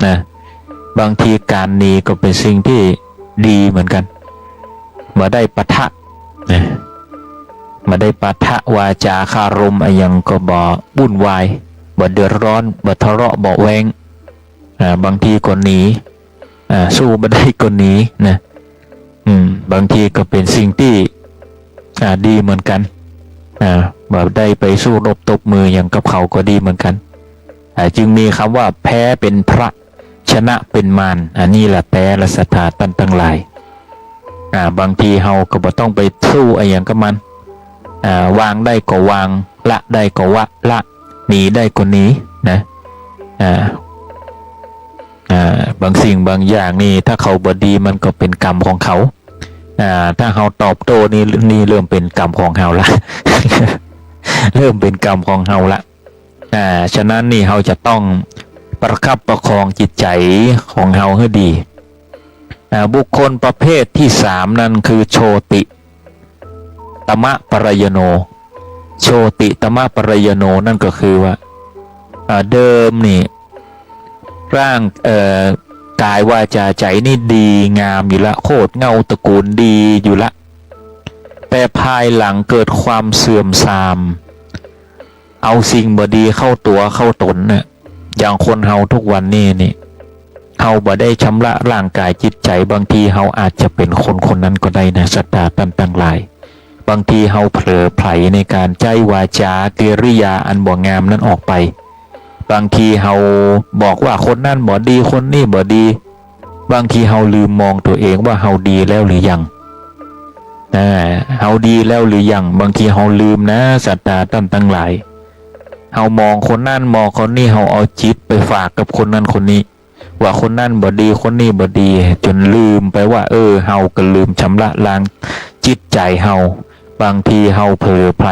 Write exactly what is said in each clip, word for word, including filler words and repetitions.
นะ บางทีก๋านหนีก็เป๋นสิ่งตี้ดีเหมือนกั๋น บ่ได้ปะทะนะ บ่ได้ปะทะวาจาคารมอะหยังก็บ่วุ่นวาย บ่เดือดร้อน บ่ทะเลาะเบาะแว้ง อ่า บางทีก็หนี อ่า สู้บ่ได้ก็หนีนะ อืม บางทีก็เป๋นสิ่งตี้ อ่า ดีเหมือนกั๋น อ่า บ่ได้ไปสู้รบตบมือหยังกับเขาก็ดีเหมือนกั๋น อ่า จึงมีกำว่าแพ้เป๋นพระ ชนะเป๋นมาร อันนี้แหละแต๊ละศรัทธาต้านตังหลาย อ่า บางทีเฮาก็บ่ต้องไปสู้อะหยังกับมัน อ่า วางได้ก็วาง ละได้ก็วะ ละ หนีได้ก็หนีนะ อ่า อ่า บางสิ่งบางอย่างนี่ ถ้าเขาบ่ดีมันก็เป๋นกรรมของเขา อ่า ถ้าเฮาตอบโต้นี่ นี่เริ่มเป๋นกรรมของเฮาละ เริ่มเป๋นกรรมของเฮาละ อ่า ฉะนั้นนี่เฮาจะต้องประคับประคองจิตใจ๋ของเฮาหื้อดี อ่า บุคคลประเภทตี้สามนั้นคือโชติตมะปรายโณ โชติตมะปรายโณนั่นก็คือว่า อ่า เดิมนี่ ร่าง เอ่อ ก๋ายวาจาใจ๋นี่ดีงามอยู่ละ โคตรงามตระกูลดีอยู่ละ แต่ภายหลังเกิดความเสื่อมทราม เอาสิ่งบ่ดีเข้าตั๋วเข้าต๋นน่ะ อย่างคนเฮาทุกวันนี้นี่ เฮาบ่ได้ชำระร่างก๋ายจิตใจ๋ บางทีเฮาอาจจะเป๋นคนคนนั้นก็ได้นะ ศรัทธาต้านตังหลาย บางทีเฮาเผลอไผลในก๋านใจ๊วาจากิริยาอันบ่งามนั้นออกไป บางทีเฮาบอกว่าคนนั้นบ่ดี คนนี้บ่ดี บางทีเฮาลืมมองตั๋วเองว่าเฮาดีแล้วหรือยัง อ่า เฮาดีแล้วหรือยัง บางทีเฮาลืมนะ ศรัทธาต้านตังหลาย เฮามองคนนั้นมองคนนี้ เฮาเอาจิตไปฝากกับคนนั้นคนนี้ ว่าคนนั้นบ่ดี คนนี้บ่ดี จ๋นลืมไปว่า เออ เฮาก็ลืมชำระล้างจิตใจ๋เฮา บางทีเฮาเผลอไผล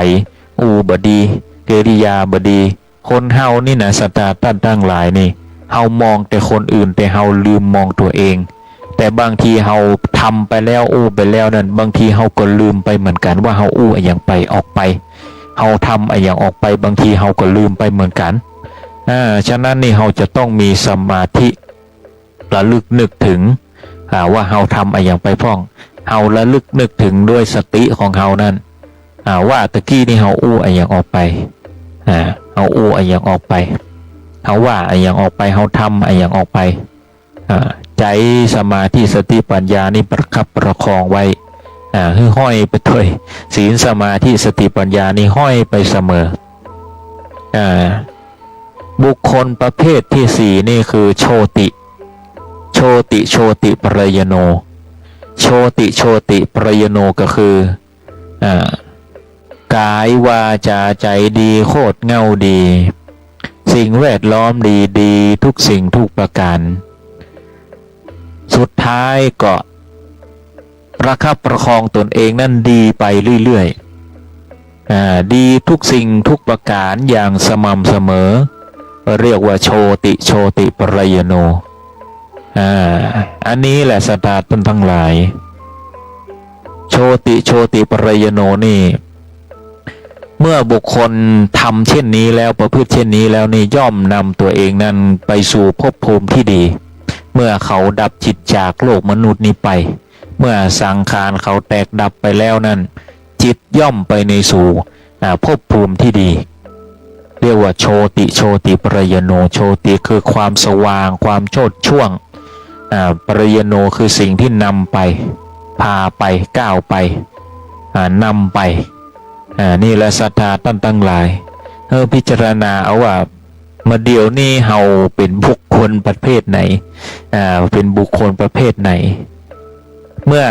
อู้บ่ดี กิริยาบ่ดี คนเฮานี่นะ ศรัทธาต้านตังหลายนี่ เฮามองแต่คนอื่น แต่เฮาลืมมองตั๋วเอง แต่บางทีเฮาทำไปแล้ว อู้ไปแล้วนั่น บางทีเฮาก็ลืมไปเหมือนกั๋นว่าเฮาอู้อะหยังไปออกไป เฮาทำอะหยังออกไป บางทีเฮาก็ลืมไปเหมือนกั๋น อ่า ฉะนั้นนี่เฮาจะต้องมีสมาธิระลึกนึกถึง อ่า ว่าเฮาทำอะหยังไปพ่อง เฮาระลึกนึกถึงด้วยสติของเฮานั่น อ่า ว่าตะกี้นี่เฮาอู้อะหยังออกไป อ่า เฮาอู้อะหยังออกไป เฮาว่าอะหยังออกไป เฮาทำอะหยังออกไป อ่า ใจ๊สมาธิสติปัญญานี่ประคับประคองไว้ อ่า หื้อห้อยไปตวย ศีลสมาธิสติปัญญานี่ห้อยไปเสมอ อ่า บุคคลประเภทตี้สี่นี่คือโชติ โชติ โชติปรายโณ โชติ โชติปรายโณก็คือ อ่า ก๋ายวาจาใจ๋ดี โคตรงามดี สิ่งแวดล้อมดี ดีทุกสิ่งทุกประก๋าน สุดท้ายก็ประคับประคองตนเองนั้นดีไปเรื่อยๆ อ่า ดีทุกสิ่งทุกประก๋านอย่างสม่ำเสมอ เรียกว่าโชติ โชติปรายโณ อ่า อันนี้แหละศรัทธาต้านตังหลาย โชติ โชติปรายโณนี่ เมื่อบุคคลทำเช่นนี้แล้ว ประพฤติเช่นนี้แล้วนี่ ย่อมนำตัวเองนั้นไปสู่ภพภูมิที่ดี เมื่อเขาดับจิตจากโลกมนุษย์นี้ไป เมื่อสังขารเขาแตกดับไปแล้วนั้น จิตย่อมไปในสู่ อ่า ภพภูมิที่ดี เรียกว่าโชติ โชติปรายโณ โชติคือความสว่าง ความโชติช่วง อ่า ปรายโณคือสิ่งที่นำไป พาไป ก้าวไป อ่า นำไป อ่า นี่แหละศรัทธาต้านตังหลาย เออ พิจารณาเอาว่า มาเดี่ยวนี้เฮาเป๋นบุคคลประเภทไหน อ่า เป๋นบุคคลประเภทไหน เมื่อ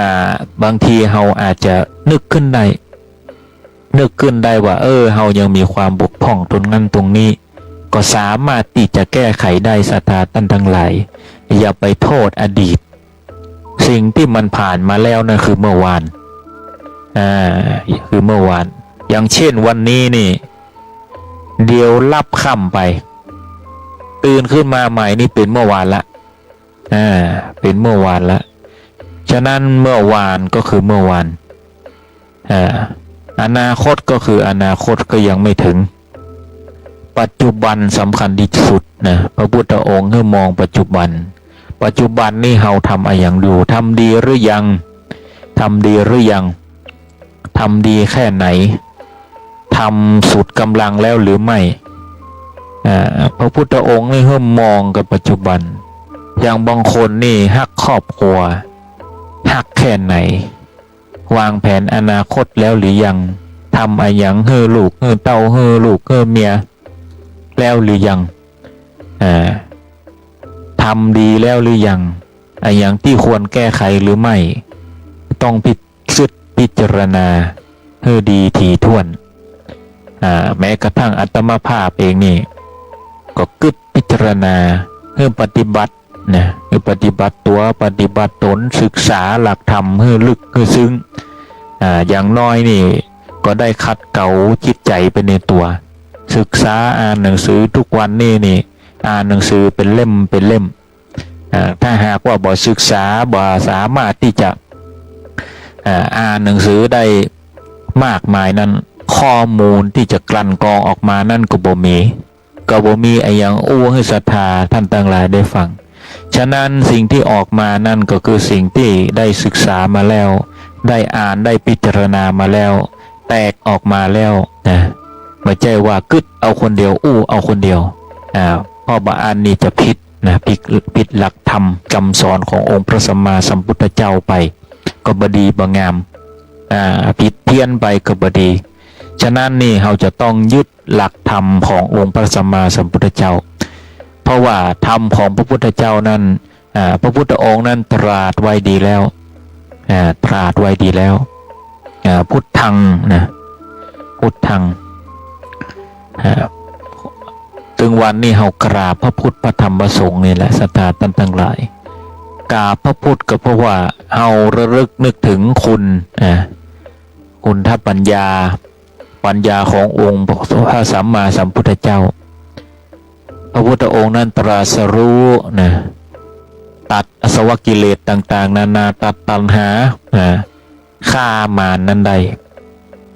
บางทีเฮาอาจจะนึกขึ้นได้ นึกขึ้นได้ว่า เออ เฮายังมีความบกพร่องตรงนั้นตรงนี้ ก็สามารถตี้จะแก้ไขได้ ศรัทธาต้านตังหลาย อย่าไปโทษอดีต สิ่งตี้มันผ่านมาแล้วนั่นคือเมื่อวาน อ่า คือเมื่อวาน อย่างเช่นวันนี้นี่ เดี๋ยวลับค่ำไป ตื่นขึ้นมาใหม่นี่เป๋นเมื่อวานละ อ่า เป๋นเมื่อวานละ ฉะนั้นเมื่อวานก็คือเมื่อวาน อ่า อนาคตก็คืออนาคตก็ยังไม่ถึง ปัจจุบันสำคัญตี้สุดนะ พระพุทธองค์หื้อมองปัจจุบัน ปัจจุบันนี้เฮาทำอะหยังอยู่ ทำดีหรือยัง ทำดีหรือยัง ทำดีแค่ไหน ทำสุดก๋ำลังแล้วหรือไม่ อ่า พระพุทธองค์นี่หื้อมองกับปัจจุบัน อย่างบางคนนี่ฮักครอบครัว ฮักแค่ไหน วางแผนอนาคตแล้วหรือยัง ทำอะหยังหื้อลูกหื้อเต้าหื้อลูกหื้อเมียแล้วหรือยัง อ่า ทำดีแล้วหรือยัง อะหยังตี้ควรแก้ไขหรือไม่ ต้องพิ กึ๊ดพิจารณาหื้อดีถี่ถ้วน อ่า แม้กระทั่งอาตมาภาพเองนี่ ก็กึ๊ดพิจารณาหื้อปฏิบัตินะ หื้อปฏิบัติตั๋ว ปฏิบัติตน ศึกษาหลักธรรมหื้อลึกหื้อซึ้ง อ่า อย่างน้อยนี่ก็ได้ขัดเกลาจิตใจ๋ไปในตั๋ว ศึกษาอ่านหนังสือทุกวันนี้นี่ อ่านหนังสือเป๋นเล่มเป๋นเล่ม อ่า ถ้าหากว่าบ่ศึกษา บ่สามารถตี้จะ อ่า อ่านหนังสือได้มากมายนั้น ข้อมูลตี้จะกลั่นกรองออกมานั้นก็บ่มี ก็บ่มีอะหยังอู้หื้อศรัทธาต้านตังหลายได้ฟัง ฉะนั้นสิ่งตี้ออกมานั้นก็คือสิ่งตี้ได้ศึกษามาแล้ว ได้อ่าน ได้พิจารณามาแล้ว แตกออกมาแล้วนะ บ่ใจ้ว่ากึ๊ดเอาคนเดียว อู้เอาคนเดียว อ่า เพราะบ่าอันนี้จะผิดนะ ผิด ผิดหลักธรรมกำสอนขององค์พระสัมมาสัมพุทธเจ้าไป ก็บ่ดีบ่งาม อ่า ผิดเพี้ยนไปก็บ่ดี ฉะนั้นนี่เฮาจะต้องยึดหลักธรรมขององค์พระสัมมาสัมพุทธเจ้า เพราะว่าธรรมของพระพุทธเจ้านั้น อ่า พระพุทธองค์นั้นตรัสไว้ดีแล้ว อ่า ตรัสไว้ดีแล้ว อ่า พุทธังนะ พุทธัง อ่า ตึงวันนี้เฮากราบพระพุทธพระธรรมพระสงฆ์นี่แหละ ศรัทธาต้านตังหลาย กราบพระพุทธก็เพราะว่าเฮาระลึกนึกถึงคุณ อ่า คุณทปัญญา ปัญญาขององค์พระสัมมาสัมพุทธเจ้า พระพุทธองค์นั้นตรัสรู้นะ ตัดอาสวะกิเลสต่างๆ นานา ตัดตัณหา นะ ฆ่ามารนั้นได้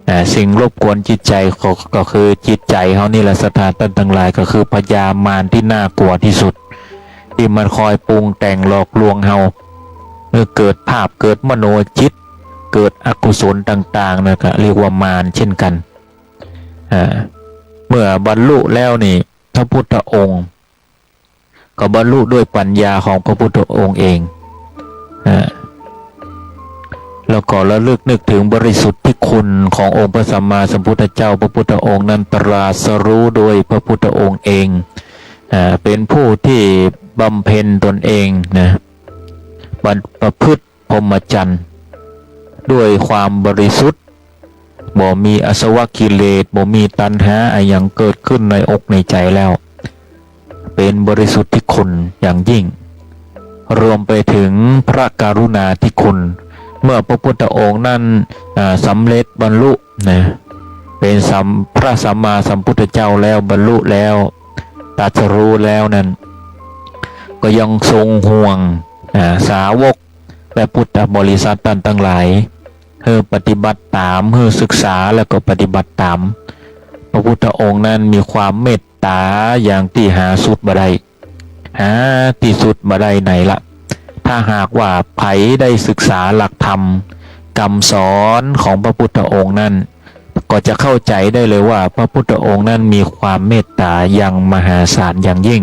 นะ สิ่งรบกวนจิตใจ๋ก็ ก็คือจิตใจ๋เฮานี่แหละ ศรัทธาต้านตังหลาย ก็คือพญามารตี้น่ากลัวตี้สุด ตี้มันคอยปรุงแต่งหลอกลวงเฮา เมื่อเกิดภาพ เกิดมโนจิต เกิดอกุศลต่างๆ นะ ก็เรียกว่ามารเช่นกั๋น อ่า เมื่อบรรลุแล้วนี่ พระพุทธองค์ก็บรรลุด้วยปัญญาของพระพุทธองค์เอง อ่า แล้วก็ระลึกนึกถึงบริสุทธิคุณขององค์พระสัมมาสัมพุทธเจ้า พระพุทธองค์นั้นตรัสรู้โดยพระพุทธองค์เอง อ่า เป็นผู้ที่บำเพ็ญตนเองนะ ประ ประพฤติพรหมจรรย์ด้วยความบริสุทธิ์ บ่มีอาสวะกิเลส บ่มีตัณหาอะหยังเกิดขึ้นในอกในใจ๋แล้ว เป็นบริสุทธิคุณอย่างยิ่ง รวมไปถึงพระกรุณาธิคุณ เมื่อพระพุทธองค์นั้น อ่า สำเร็จบรรลุนะ เป็นสัม พระสัมมาสัมพุทธเจ้าแล้ว บรรลุแล้ว ตรัสรู้แล้วนั้น ก็ยังทรงห่วง อ่า สาวกและพุทธบริษัทต้านตังหลาย หื้อปฏิบัติต๋าม หื้อศึกษาแล้วก็ปฏิบัติต๋าม พระพุทธองค์นั้นมีความเมตต๋าอย่างตี้หาสุดบ่ได้ หาตี้สุดบ่ได้ไหนละ ถ้าหากว่าใผได้ศึกษาหลักธรรมกำสอนของพระพุทธองค์นั้น ก็จะเข้าใจ๋ได้เลยว่าพระพุทธองค์นั้นมีความเมตต๋าอย่างมหาศาลอย่างยิ่ง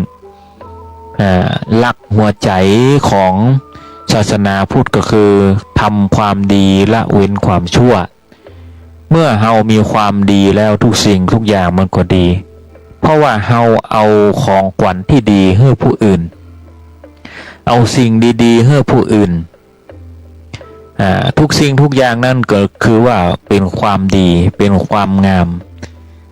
อ่า หลักหัวใจ๋ของศาสนาพุทธก็คือทำความดีละเว้นความชั่ว เมื่อเฮามีความดีแล้วทุกสิ่งทุกอย่างมันก็ดี เพราะว่าเฮาเอาของขวัญตี้ดีหื้อผู้อื่น เอาสิ่งดีๆ หื้อผู้อื่น อ่า ทุกสิ่งทุกอย่างนั้นก็คือว่าเป็นความดี เป็นความงาม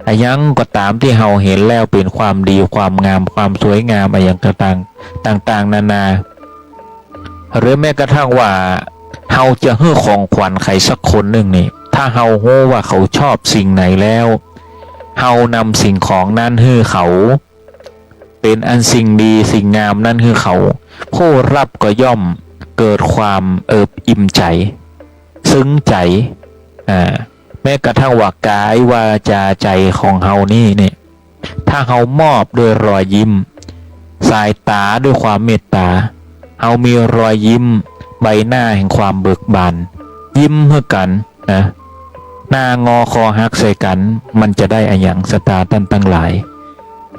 อะหยังก็ต๋ามตี้เฮาเห็นแล้วเป็นความดี ความงาม ความสวยงาม อะหยังต่างๆ ต่างๆ นานา หรือแม้กระทั่งว่าเฮาจะหื้อของขวัญใผสักคนนึ่งนี่ ถ้าเฮาฮู้ว่าเขาชอบสิ่งไหนแล้ว เฮานำสิ่งของนั้นหื้อเขา เป็นอันสิ่งดีสิ่งงามนั้นหื้อเขา ผู้รับก็ย่อมเกิดความเอิบอิ่มใจ๋ ซึ้งใจ๋ อ่า แม้กระทั่งว่ากายวาจาใจ๋ของเฮานี่เนี่ย ถ้าเฮามอบด้วยรอยยิ้ม สายต๋าด้วยความเมตต๋า เฮามีรอยยิ้ม ใบหน้าแห่งความเบิกบาน ยิ้มหื้อกั๋นนะ หน้างอคอหักใส่กั๋น มันจะได้อะหยัง ศรัทธาต้านตังหลาย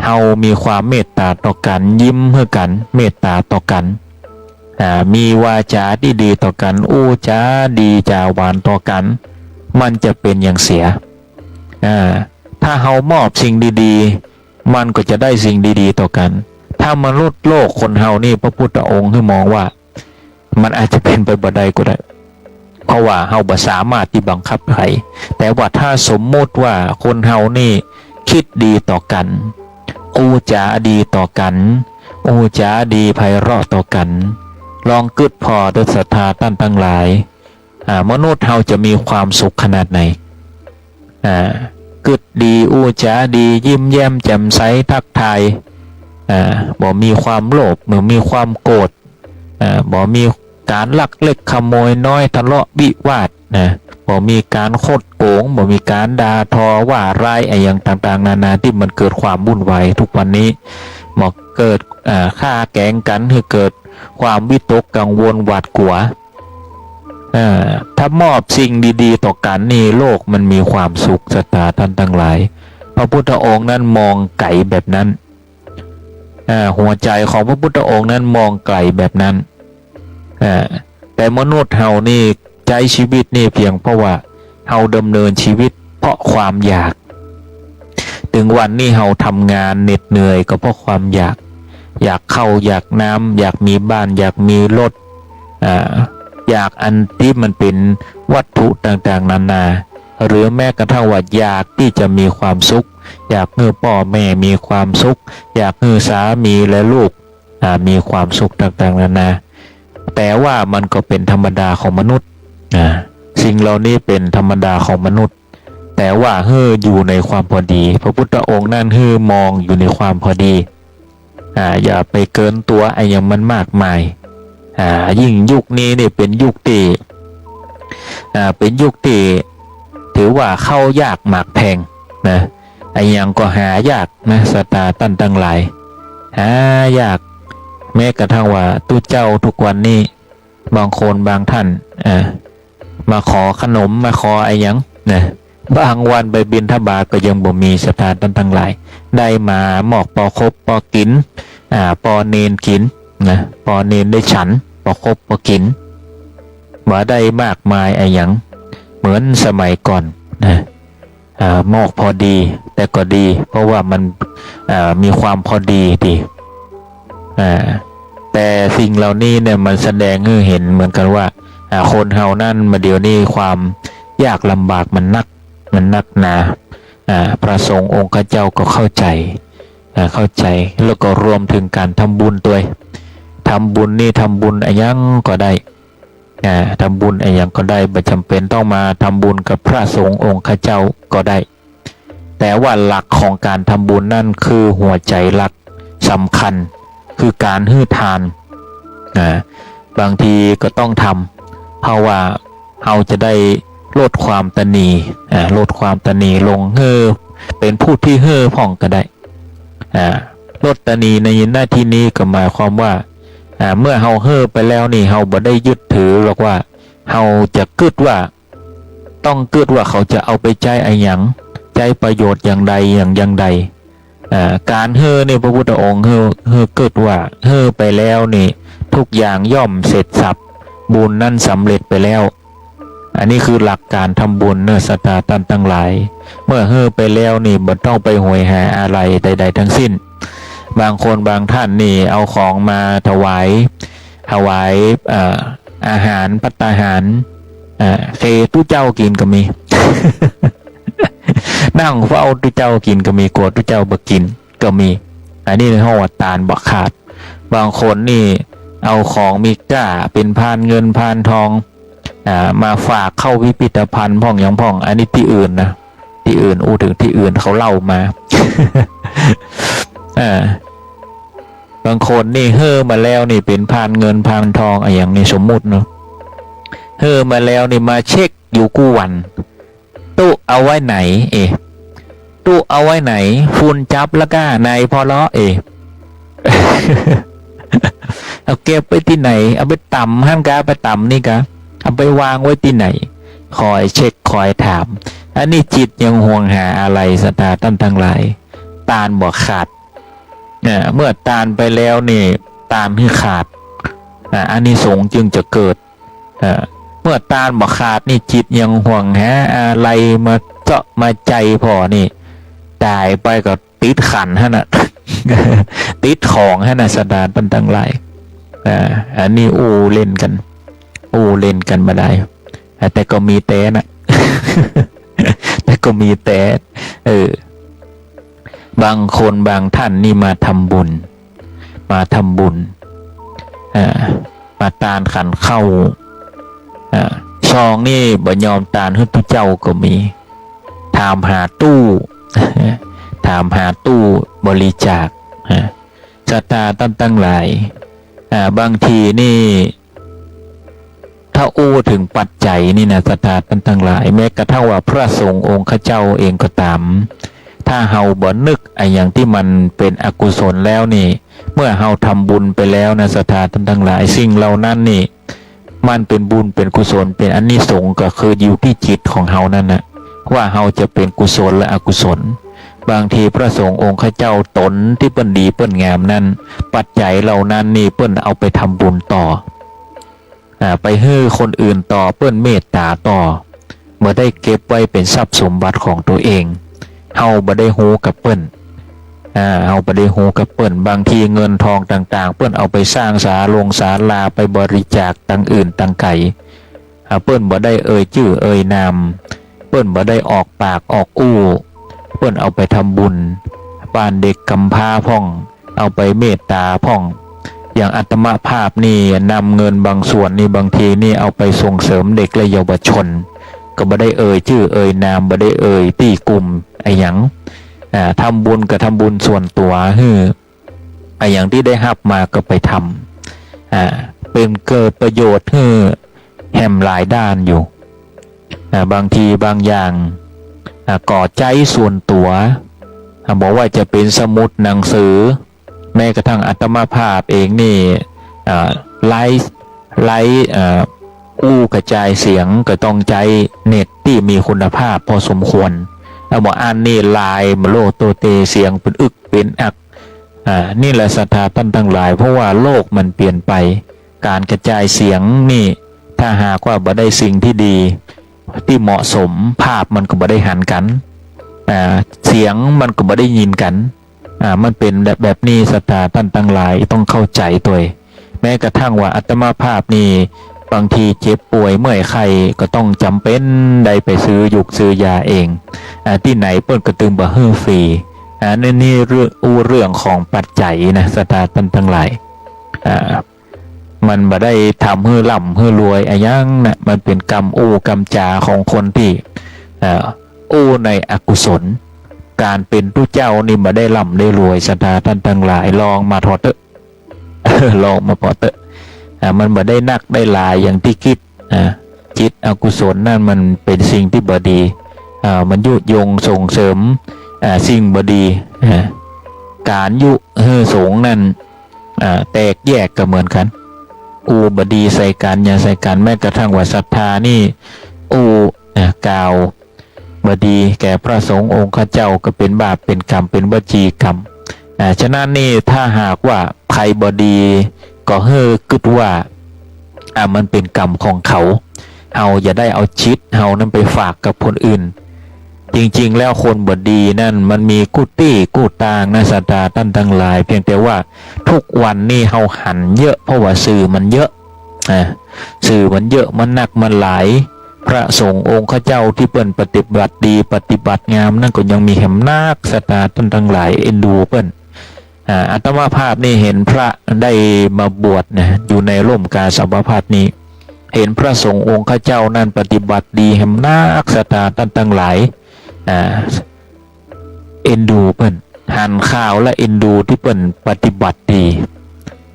เฮามีความเมตต๋าต่อกั๋น ยิ้มหื้อกั๋น เมตต๋าต่อกั๋น อ่า มีวาจ๋าตี้ดีต่อกั๋น อู้จ๋าดีจ๋าหวานต่อกั๋น มันจะเป๋นหยังเสีย อ่า ถ้าเฮามอบสิ่งดีๆ มันก็จะได้สิ่งดีๆ ต่อกั๋น ถ้ามนุษย์โลกคนเฮานี่ พระพุทธองค์หื้อมองว่า มันอาจจะเป๋นไปบ่ได้ก็ได้ เพราะว่าเฮาบ่สามารถตี้บังคับใผ แต่ว่าถ้าสมมุติว่าคนเฮานี่กึ๊ดดีต่อกั๋น อู้จ๋าดีต่อกั๋น อู้จ๋าดีไพเราะต่อกั๋น ลองกึ๊ดผ่อเต๊อะศรัทธาต้านตังหลาย อ่า มนุษย์เฮาจะมีความสุขขนาดไหน อ่า กึ๊ดดี อู้จ๋าดี ยิ้มแย้มแจ่มใส ทักทาย อ่า บ่มีความโลภ บ่มีความโกรธ อ่า บ่มีก๋านลักเล็กขโมยน้อย ทะเลาะวิวาทนะ บ่มีก๋านคดโก๋ง บ่มีก๋านด่าทอว่าร้ายอะหยังต่างๆ นานา ตี้มันเกิดความวุ่นวายทุกวันนี้ บ่เกิด อ่า ฆ่าแก๋งกั๋น หื้อเกิดความวิตกกังวลหวาดกลัว อ่า ถ้ามอบสิ่งดีๆ ต่อกั๋นนี่ โลกมันมีความสุข ศรัทธาต้านตังหลาย พระพุทธองค์นั้นมองไก๋แบบนั้น อ่า หัวใจ๋ของพระพุทธองค์นั้นมองไก๋แบบนั้น อ่า แต่มนุษย์เฮานี่ใจ๊ชีวิตนี่เพียงเพราะว่าเฮาดำเนินชีวิตเพราะความอยาก เถิงวันนี้เฮาทำงานเหน็ดเหนื่อยก็เพราะความอยาก อยากข้าว อยากน้ำ อยากมีบ้าน อยากมีรถ อ่า อยากอันตี้มันเป๋นวัตถุต่างๆ นานา หรือแม้กระทั่งว่าอยากตี้จะมีความสุข อยากหื้อป้อแม่มีความสุข อยากหื้อสามีและลูก อ่า มีความสุขต่างๆ นานา แต่ว่ามันก็เป๋นธรรมดาของมนุษย์ อ่า สิ่งเหล่านี้เป๋นธรรมดาของมนุษย์ แต่ว่าหื้ออยู่ในความพอดี พระพุทธองค์นั้นหื้อมองอยู่ในความพอดี อ่า อย่าไปเกินตั๋วอะหยังมันมากมาย อ่า ยิ่งยุคนี้นี่เป๋นยุคตี้ อ่า เป๋นยุคตี้ถือว่าข้าวยากหมากแพงนะ อะหยังก็หายากนะ ศรัทธาต้านตังหลาย หายาก แม้กระทั่งว่าตุ๊เจ้าทุกวันนี้ บางคนบางท่าน อ่า มาขอขนม มาขออะหยังนะ บางวันไปบิณฑบาตก็ยังบ่มี ศรัทธาต้านตังหลาย ได้มามอกปอคบปอกิ๋น อ่า ปอเณรกิ๋นนะ ปอเณรได้ฉัน ปอคบปอกิ๋น บ่ได้มากมายอะหยังเหมือนสมัยก่อนนะ อ่า มอกพอดี แต่ก็ดี เพราะว่ามัน อ่า มีความพอดีดี อ่า แต่สิ่งเหล่านี้เนี่ยมันแสดงหื้อหันเหมือนกั๋นว่า อ่า คนเฮานั้นมาเดี๋ยวนี้ความยากลำบากมันนัก มันนักหนา อ่า พระสงฆ์องค์ข้าเจ้าก็เข้าใจ๋ อ่า เข้าใจ๋ แล้วก็รวมเถิงก๋านทำบุญตวย ทำบุญนี่ทำบุญอะหยังก็ได้ อ่า ทำบุญอะหยังก็ได้ บ่จ๋ำเป๋นต้องมาทำบุญกับพระสงฆ์องค์ข้าเจ้าก็ได้ แต่ว่าหลักของก๋านทำบุญนั้นคือหัวใจ๋หลักสำคัญ คือก๋านหื้อทาน อ่า บางทีก็ต้องทำ เพราะว่าเฮาจะได้ลดความตะหนี อ่า ลดความตะหนีลง หื้อเป๋นผู้ตี้หื้อพ่องก็ได้ อ่า ลดตะหนีในหน้าตี้นี้ก็หมายความว่า อ่า เมื่อเฮาหื้อไปแล้วนี่ เฮาบ่ได้ยึดถือหรอกว่า เฮาจะกึ๊ดว่า ต้องกึ๊ดว่าเขาจะเอาไปใจ๊อะหยัง ใจ๊ประโยชน์อย่างใดอย่าง อย่างใด อ่า ก๋านหื้อนี่พระพุทธองค์หื้อ หื้อกึ๊ดว่า หื้อไปแล้วนี่ ทุกอย่างย่อมเสร็จสรรพ บุญนั้นสำเร็จไปแล้ว อันนี้คือหลักก๋านทำบุญเนาะ ศรัทธาต้านตังหลาย เมื่อหื้อไปแล้วนี่บ่ต้องไปโหยหาอะไรใดๆ ทั้งสิ้น บางคนบางท่านนี่เอาของมาถวาย ถวาย เอ่อ อาหาร ภัตตาหาร เอ่อ เซตุ๊เจ้ากิ๋นก็มี นั่งเฝ้าตุ๊เจ้ากิ๋นก็มี กั๋วตุ๊เจ้าบ่กิ๋นก็มี อันนี้ฮ้องว่าตานบ่ขาด บางคนนี่เอาของมีก้าเป๋นพานเงินพานทอง อ่า มาฝากเข้าพิพิธภัณฑ์พ่องหยังพ่อง อันนี้ตี้อื่นนะ ตี้อื่น อู้เถิงตี้อื่นเขาเล่ามา อ่า บางคนนี่หื้อมาแล้วนี่เป๋นพานเงินพานทองอะหยังนี่ สมมุติเนาะ หื้อมาแล้วนี่มาเช็คอยู่กู้วัน ตุ๊เอาไว้ไหน เอ๊ะ ตุ๊เอาไว้ไหน ฝุ่นจับแล้วก้า นายผ่อเลาะเอ เอาเก็บไว้ตี้ไหน เอาไปตำหั้นกา ไปตำนี่กา เอาไปวางไว้ตี้ไหน คอยเช็คคอยถาม อันนี้จิตยังห่วงหาอาลัย ศรัทธาต้านตังหลาย ตานบ่ขาด เนี่ย เมื่อตานไปแล้วนี่ ตานหื้อขาด อ่า อานิสงส์จึงจะเกิด อ่า เมื่อตานบ่ขาดนี่ จิตยังห่วงหาอาลัยมาเจาะมาใจ๋ผ่อนี่ ต๋ายไปก็ติดขันหั้นน่ะ ติดของหั้นน่ะ ศรัทธาต้านตังหลาย อ่า อันนี้อู้เล่นกั๋น อู้เล่นกั๋นบ่ดาย อ่า แต่ก็มีแต่น่ะ แต่ก็มีแต่ เออ บางคนบางต้านนี่มาทำบุญ มาทำบุญ อ่า มาตานขันข้าว อ่า ซองนี่บ่ยอมตานหื้อตุ๊เจ้าก็มี ถามหาตู้ ถามหาตู้บริจาค อ่า ศรัทธาต้านตังหลาย อ่า บางทีนี่ ถ้าอู้เถิงปัจจัยนี่นะ ศรัทธาต้านตังหลาย แม้กระทั่งว่าพระสงฆ์องค์ข้าเจ้าเองก็ต๋าม ถ้าเฮาบ่นึกอะหยังตี้มันเป๋นอกุศลแล้วนี่ เมื่อเฮาทำบุญไปแล้วนะ ศรัทธาต้านตังหลาย สิ่งเหล่านั้นนี่ มันเป๋นบุญเป๋นกุศล เป๋นอานิสงส์ ก็คืออยู่ตี้จิตของเฮานั่นน่ะ ว่าเฮาจะเป๋นกุศลหรืออกุศล บางทีพระสงฆ์องค์ข้าเจ้าต๋นตี้เปิ้นดีเปิ้นงามนั้น ปัจจัยเหล่านั้นนี่เปิ้นเอาไปทำบุญต่อ อ่า ไปหื้อคนอื่นต่อ เปิ้นเมตต๋าต่อ บ่ได้เก็บไว้เป๋นทรัพย์สมบัติของตั๋วเอง เฮาบ่ได้ฮู้กับเปิ้น อ่า เฮาบ่ได้ฮู้กับเปิ้น บางทีเงินทองต่างๆ เปิ้นเอาไปสร้างศาลงศาลา ไปบริจาคตังอื่นตังไก๋ อ่า เปิ้นบ่ได้เอ่ยจื้อเอ่ยนาม เปิ้นบ่ได้ออกปากออกอู้ เปิ้นเอาไปทำบุญ บ้านเด็กกำพร้าพ่อง เอาไปเมตต๋าพ่อง อย่างอาตมาภาพนี่นำเงินบางส่วนนี่ บางทีนี่เอาไปส่งเสริมเด็กและเยาวชน ก็บ่ได้เอ่ยจื้อเอ่ยนาม บ่ได้เอ่ยตี้กลุ่มอะหยัง อ่า ทำบุญก็ทำบุญส่วนตั๋ว หื้อ อะหยังตี้ได้ฮับมาก็ไปทำ อ่า เป๋นเกิดประโยชน์หื้อแหมหลายด้านอยู่ อ่า บางทีบางอย่าง อ่า ก็ใจ๊ส่วนตั๋ว อ่า บ่ว่าจะเป๋นสมุดหนังสือ แม้กระทั่งอาตมาภาพเองนี่ อ่า ไลฟ์ ไลฟ์ อ่า อู้กระจายเสียงก็ต้องใจ๊เน็ตตี้มีคุณภาพพอสมควร อ่า บ่อั้นนี่ไลน์บ่โล่โตเต เสียงเป๋นอึกเป๋นอัก อ่า นี่แหละศรัทธาต้านตังหลาย เพราะว่าโลกมันเปลี่ยนไป ก๋านกระจายเสียงนี่ ถ้าหากว่าบ่ได้สิ่งตี้ดี ตี้เหมาะสม ภาพมันก็บ่ได้หันกั๋น อ่า เสียงมันก็บ่ได้ยินกั๋น อ่า มันเป๋นแบบ แบบนี้ ศรัทธาต้านตังหลายต้องเข้าใจ๋ตวย แม้กระทั่งว่าอาตมาภาพนี่ บางทีเจ็บป่วยเมื่อยไข้ ก็ต้องจ๋ำเป๋นได้ไปซื้อยุกซื้อยาเอง อ่า ตี้ไหนเปิ้นก็ตึงบ่หื้อฟรี อ่า นี่ นี่เรื่อง อู้เรื่องของปัจจัยนะ ศรัทธาต้านตังหลาย อ่า มันบ่ได้ทำหื้อร่ำหื้อรวยอะหยังนะ มันเป๋นกำอู้กำจ๋าของคนตี้ เอ่อ อู้ในอกุศล ก๋านเป๋นตุ๊เจ้านี่บ่ได้ร่ำได้รวย ศรัทธาต้านตังหลาย ลองมาผ่อเต๊อะ ลองมาผ่อเต๊อะ อ่า มันบ่ได้นักได้หลายอย่างตี้กึ๊ด อ่า จิตอกุศลนั่นมันเป๋นสิ่งตี้บ่ดี อ่า มันยุยงส่งเสริม อ่า สิ่งบ่ดี อ่า ก๋านยุหื้อสงฆ์นั่น อ่า แตกแยกก็เหมือนกั๋น อู้บ่ดีใส่กั๋น หยาใส่กั๋น แม้กระทั่งว่าศรัทธานี่ อู้ อ่า กล่าวบ่ดีแก่พระสงฆ์องค์ข้าเจ้า ก็เป๋นบาป เป๋นกรรม เป๋นวจีกรรม อ่า ฉะนั้นนี่ถ้าหากว่าใผบ่ดี ก็หื้อกึ๊ดว่า อ่า มันเป๋นกรรมของเขา เฮาอย่าได้เอาจิตเฮานั้นไปฝากกับคนอื่น จริงๆ แล้วคนบ่ดีนั่นมันมีกู้ตี้กู้ตางนะ ศรัทธาต้านตังหลาย เพียงแต่ว่าทุกวันนี่เฮาหันเยอะ เพราะว่าสื่อมันเยอะ อ่า สื่อมันเยอะ มันนัก มันหลาย พระสงฆ์องค์ข้าเจ้าตี้เปิ้นปฏิบัติดี ปฏิบัติงามนั่นก็ยังมีแหมนัก ศรัทธาต้านตังหลาย เอ็นดูเปิ้น อ่า อาตมาภาพนี่เห็นพระได้มาบวชนะ อยู่ในร่มกาสาวพัสตร์นี่ เห็นพระสงฆ์องค์ข้าเจ้านั่นปฏิบัติดีแหมนัก ศรัทธาต้านตังหลาย อ่า เอ็นดูเปิ้น หันข่าวและเอ็นดูตี้เปิ้นปฏิบัติดี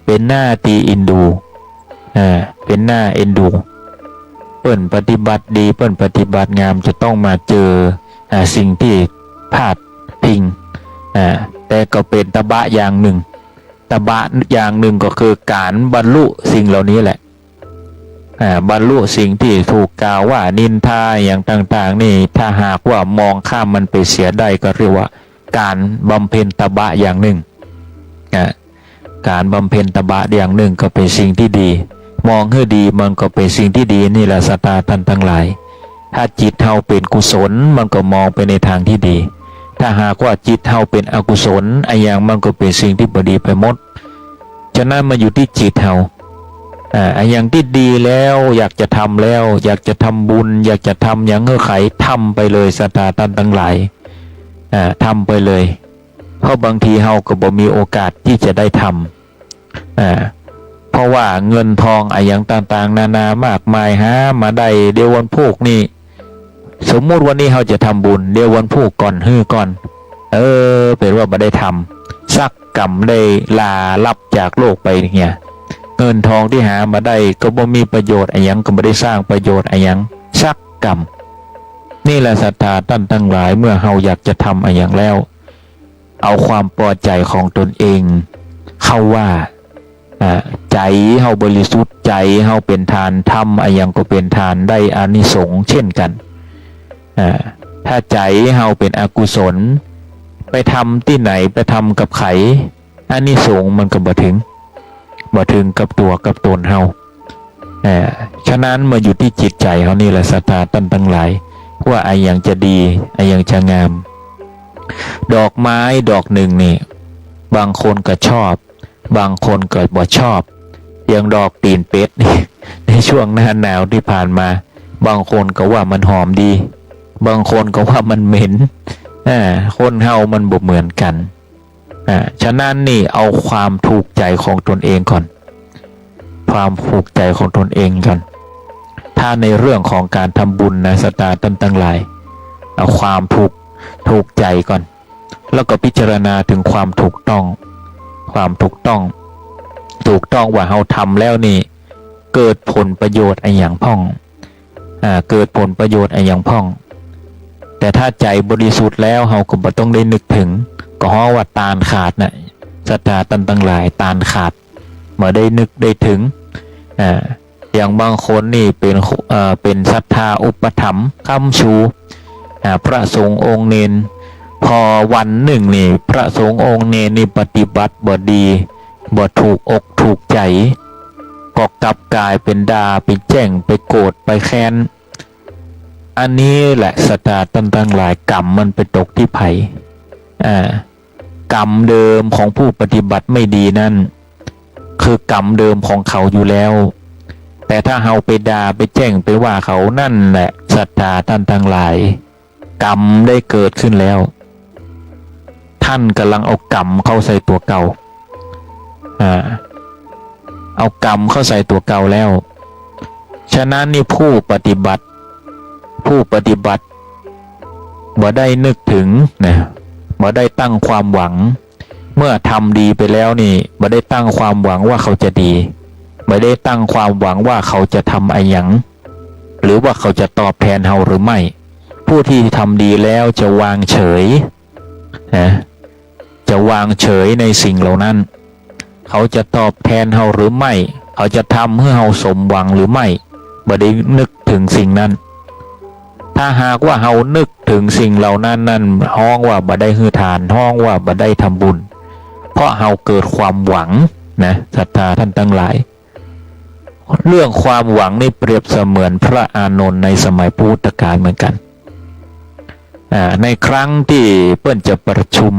เป๋นหน้าตี้เอ็นดู อ่า เป๋นหน้าเอ็นดู เปิ้นปฏิบัติดี เปิ้นปฏิบัติงาม จะต้องมาเจอ อ่า สิ่งตี้พลาด พิง อ่า แต่ก็เป๋นตบะอย่างนึ่ง ตบะอย่างนึ่งก็คือก๋านบรรลุสิ่งเหล่านี้แหละ อ่า บรรลุสิ่งตี้ถูกกล่าวว่านินทาอย่างต่างๆ นี่ ถ้าหากว่ามองข้ามมันไปเสียได้ก็เรียกว่าก๋านบำเพ็ญตบะอย่างนึ่ง อ่า ก๋านบำเพ็ญตบะอย่างนึ่งก็เป๋นสิ่งตี้ดี มองหื้อดีมันก็เป๋นสิ่งตี้ดี นี่แหละศรัทธาต้านตังหลาย ถ้าจิตเฮาเป๋นกุศลมันก็มองไปในตางตี้ดี ถ้าหากว่าจิตเฮาเป๋นอกุศล อะหยังมันก็เป๋นสิ่งตี้บ่ดีไปหมด ฉะนั้นมันอยู่ตี้จิตเฮา อ่า อะหยังตี้ดีแล้วอยากจะทำแล้ว อยากจะทำบุญ อยากจะทำหยังหื้อใผ ทำไปเลยศรัทธาต้านตังหลาย อ่า ทำไปเลย เพราะบางทีเฮาก็บ่มีโอกาสตี้จะได้ทำ อ่า เพราะว่าเงินทองอะหยังต่างๆ นานามากมายหามาได้เดี๋ยววันพูกนี่ สมมุติวันนี้เฮาจะทำบุญ เดี๋ยววันพูกก่อน หื้อก่อน เออ เป๋นว่าบ่ได้ทำสักกำ ได้ลาลับจากโลกไปเนี่ย เงินทองตี้หามาได้ก็บ่มีประโยชน์อะหยัง ก็บ่ได้สร้างประโยชน์อะหยังสักกำ นี่แหละศรัทธาต้านตังหลาย เมื่อเฮาอยากจะทำอะหยังแล้ว เอาความปอใจ๋ของตนเองเข้าว่า อ่า ใจ๋เฮาบริสุทธิ์ ใจ๋เฮาเป๋นทาน ทำอะหยังก็เป๋นทาน ได้อานิสงส์เช่นกั๋น อ่า ถ้าใจ๋เฮาเป๋นอกุศล ไปทำตี้ไหน ไปทำกับใผ อานิสงส์มันก็บ่เถิง บ่เถิงกับตั๋วกับตนเฮา อ่า ฉะนั้นมันอยู่ตี้จิตใจ๋เฮานี่แหละศรัทธาต้านตังหลาย ว่าอะหยังจะดี อะหยังจะงาม ดอกไม้ดอกนึ่งนี่ บางคนก็ชอบ บางคนก็บ่ชอบ อย่างดอกตี๋นเป็ดนี่ ในช่วงหน้าหนาวตี้ผ่านมา บางคนก็ว่ามันหอมดี บางคนก็ว่ามันเหม็น อ่า คนเฮามันบ่เหมือนกั๋น อ่า ฉะนั้นนี่เอาความถูกใจ๋ของตนเองก่อน ความถูกใจ๋ของตนเองก่อน ถ้าในเรื่องของก๋านทำบุญนะศรัทธาต้านตังหลาย เอาความถูก ถูกใจ๋ก่อน แล้วก็พิจารณาเถิงความถูกต้อง ความถูกต้อง ถูกต้องว่าเฮาทำแล้วนี่ เกิดผลประโยชน์อะหยังพ่อง อ่า เกิดผลประโยชน์อะหยังพ่อง แต่ถ้าใจ๋บริสุทธิ์แล้วเฮาก็บ่ต้องได้นึกเถิง ก็ฮ้องว่าตานขาดนะ ศรัทธาต้านตังหลาย ตานขาด บ่ได้นึกได้เถิง อ่า อย่างบางคนนี่เป๋น เอ่อ เป๋นศรัทธาอุปถัมภ์ค้ำชู อ่า พระสงฆ์องค์เณร พอวันนึ่งนี่พระสงฆ์องค์เณรนี่ปฏิบัติบ่ดี บ่ถูกอกถูกใจ๋ ก็กลับก๋ายเป๋นด่า ไปแจ้ง ไปโกรธ ไปแค้น อันนี้แหละศรัทธาต้านตังหลาย กรรมมันไปตกตี้ใผ อ่า กรรมเดิมของผู้ปฏิบัติไม่ดีนั้น คือกรรมเดิมของเขาอยู่แล้ว แต่ถ้าเฮาไปด่า ไปแจ้ง ไปว่าเขา นั่นแหละศรัทธาต้านตังหลาย กรรมได้เกิดขึ้นแล้ว ต้านก่ำลังเอากรรมเข้าใส่ตั๋วเก่า อ่า เอากรรมเข้าใส่ตั๋วเก่าแล้ว ฉะนั้นนี่ผู้ปฏิบัติ ผู้ปฏิบัติ บ่ได้นึกเถิงนะ บ่ได้ตั้งความหวัง เมื่อทำดีไปแล้วนี่ บ่ได้ตั้งความหวังว่าเขาจะดี บ่ได้ตั้งความหวังว่าเขาจะทำอะหยัง หรือว่าเขาจะตอบแทนเฮาหรือไม่ ผู้ที่ทำดีแล้วจะวางเฉย นะ จะวางเฉยในสิ่งเหล่านั้น เขาจะตอบแทนเฮาหรือไม่ เขาจะทำหื้อเฮาสมหวังหรือไม่ บ่ได้นึกเถิงสิ่งนั้น ถ้าหากว่าเฮานึกเถิงสิ่งเหล่านั้น นั่นฮ้องว่าบ่ได้หื้อทาน ฮ้องว่าบ่ได้ทำบุญ เพราะเฮาเกิดความหวังนะ ศรัทธาต้านตังหลาย เรื่องความหวังนี่เปรียบเสมือนพระอานนท์ในสมัยพุทธกาลเหมือนกั๋น อ่า ในครั้งตี้เปิ้นจะประชุม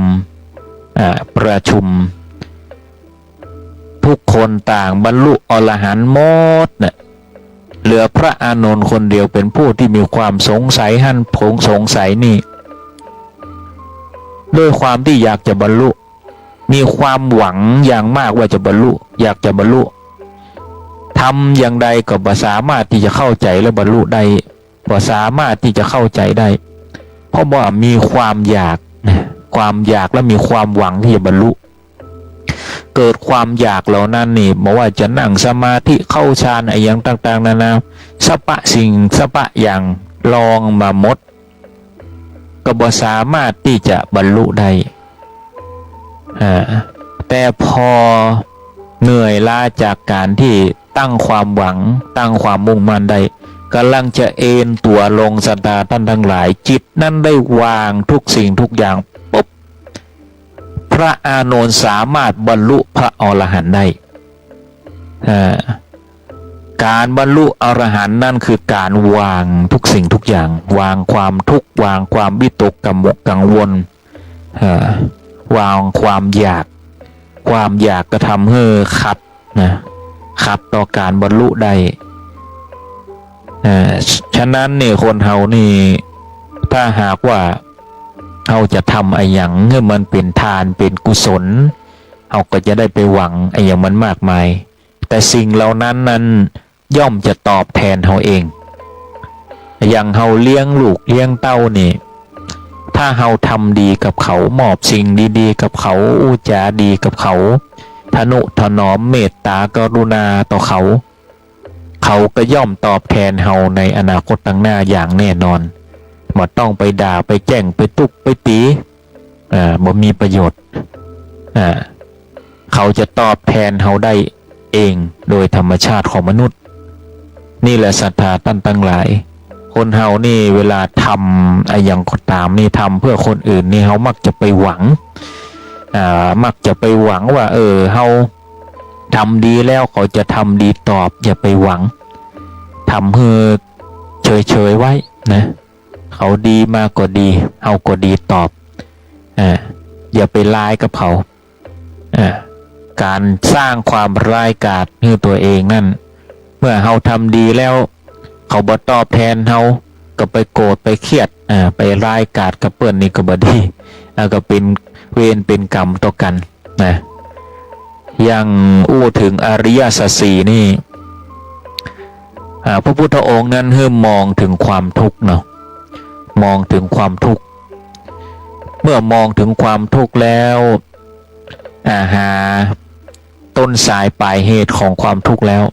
อ่า ประชุม ทุกคนต่างบรรลุอรหันต์หมดน่ะ เหลือพระอานนท์คนเดียวเป๋นผู้ตี้มีความสงสัยหันผงสงสัยนี่ ด้วยความตี้อยากจะบรรลุ มีความหวังอย่างมากว่าจะบรรลุ อยากจะบรรลุ ทำอย่างใดก็บ่สามารถตี้จะเข้าใจ๋และบรรลุได้ บ่สามารถตี้จะเข้าใจ๋ได้ เพราะว่ามีความอยากนะ ความอยากและมีความหวังตี้จะบรรลุ เกิดความอยากเหล่านั้นนี่ บ่ว่าจะนั่งสมาธิ เข้าฌานอะหยังต่างๆ นานา สะปะสิ่งสะปะอย่าง ลองมาหมด ก็บ่สามารถตี้จะบรรลุได้ อ่า แต่พอเหนื่อยล้าจากก๋านตี้ตั้งความหวัง ตั้งความมุ่งมั่นได้ ก่ำลังจะเอนตั๋วลง ศรัทธาต้านตังหลาย จิตนั้นได้วางทุกสิ่งทุกอย่างปุ๊บ พระอานนท์สามารถบรรลุพระอรหันต์ได้ อ่า ก๋านบรรลุอรหันต์นั้นคือก๋านวางทุกสิ่งทุกอย่าง วางความทุกข์ วางความวิตกกังวล อ่า วางความอยาก ความอยากก็ทำหื้อขัดนะ ขัดต่อก๋านบรรลุได้ อ่า ฉะนั้นนี่คนเฮานี่ ถ้าหากว่าเฮาจะทำอะหยังหื้อมันเป๋นทานเป๋นกุศล เฮาก็จะได้ไปหวังอะหยังมันมากมาย แต่สิ่งเหล่านั้นนั้นย่อมจะตอบแทนเฮาเอง อย่างเฮาเลี้ยงลูกเลี้ยงเต้านี่ ถ้าเฮาทำดีกับเขา มอบสิ่งดีๆ กับเขา อู้จ๋าดีกับเขา ทะนุถนอมเมตตากรุณาต่อเขา เขาก็ย่อมตอบแทนเฮาในอนาคตตังหน้าอย่างแน่นอน บ่ต้องไปด่า ไปแจ้ง ไปตุ๊บ ไปตี๋ อ่า บ่มีประโยชน์ อ่า เขาจะตอบแทนเฮาได้เองโดยธรรมชาติของมนุษย์ นี่แหละศรัทธาต้านตังหลาย คนเฮานี่เวลาทำอะหยังก็ต๋ามนี่ ทำเพื่อคนอื่นนี่ เฮามักจะไปหวัง อ่า มักจะไปหวังว่า เออ เฮาทำดีแล้วเขาจะทำดีตอบ อย่าไปหวัง ทำหื้อเฉยๆ ไว้นะ เขาดีมาก็ดี เฮาก็ดีตอบ อ่า อย่าไปร้ายกับเขา อ่า ก๋านสร้างความร้ายกาจหื้อตั๋วเองนั้น เมื่อเฮาทำดีแล้ว เขาบ่ตอบแทนเฮา ก็ไปโกรธไปเครียด อ่า ไปร้ายกาจกับเปิ้นนี่ก็บ่ดี อ่า ก็เป๋นเวรเป๋นกรรมต่อกั๋น นะ อย่างอู้เถิงอริยสัจสี่นี่ อ่า พระพุทธองค์นั้นหื้อมองเถิงความทุกข์เนาะ มองเถิงความทุกข์ เมื่อมองเถิงความทุกข์แล้ว อ่า หาต้นสายปลายเหตุของความทุกข์แล้ว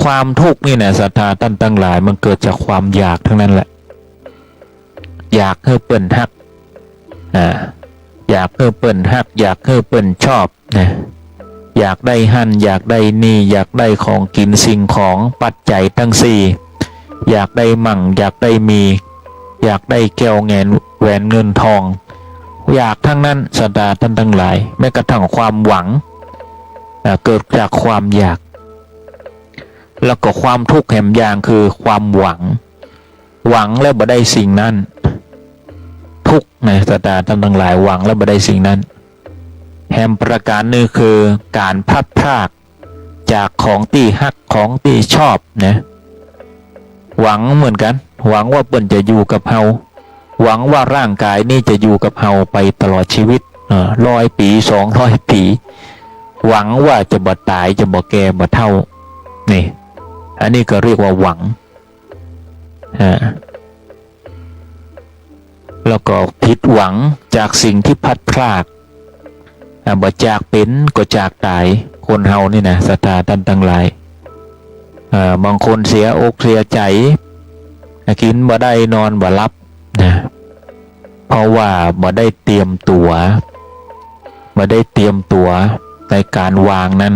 ความทุกข์นี่นะ ศรัทธาต้านตังหลาย มันเกิดจากความอยากทั้งนั้นแหละ อยากหื้อเปิ้นฮัก อ่า อยากหื้อเปิ้นฮัก อยากหื้อเปิ้นชอบนะ อยากได้หั้น อยากได้นี่ อยากได้ของกิ๋นสิ่งของปัจจัยตังสี่ อยากได้มั่ง อยากได้มี อยากได้แก้วแหวน แหวนเงินทอง อยากทั้งนั้น ศรัทธาต้านตังหลาย แม้กระทั่งความหวัง อ่า เกิดจากความอยาก แล้วก็ความทุกข์แหมอย่างคือความหวัง หวังแล้วบ่ได้สิ่งนั้น ทุกข์นะ ศรัทธาต้านตังหลาย หวังแล้วบ่ได้สิ่งนั้น แหมประก๋านนึ่งคือก๋านพลัดพรากจากของตี้ฮัก ของตี้ชอบนะ หวังเหมือนกั๋น หวังว่าเปิ้นจะอยู่กับเฮา หวังว่าร่างก๋ายนี้จะอยู่กับเฮาไปตลอดชีวิต เอ่อ ร้อยปี๋ สองร้อยปี๋ หวังว่าจะบ่ต๋าย จะบ่แก่ บ่เฒ่า นี่ อันนี้ก็เรียกว่าหวัง อ่า แล้วก็ผิดหวังจากสิ่งตี้พลัดพราก อ่า บ่จากเป๋นก็จากต๋าย คนเฮานี่นะ ศรัทธาต้านตังหลาย อ่า บางคนเสียอกเสียใจ๋ อ่า กิ๋นบ่ได้นอนบ่หลับนะ เพราะว่าบ่ได้เตรียมตั๋ว บ่ได้เตรียมตั๋วในก๋านวางนั้น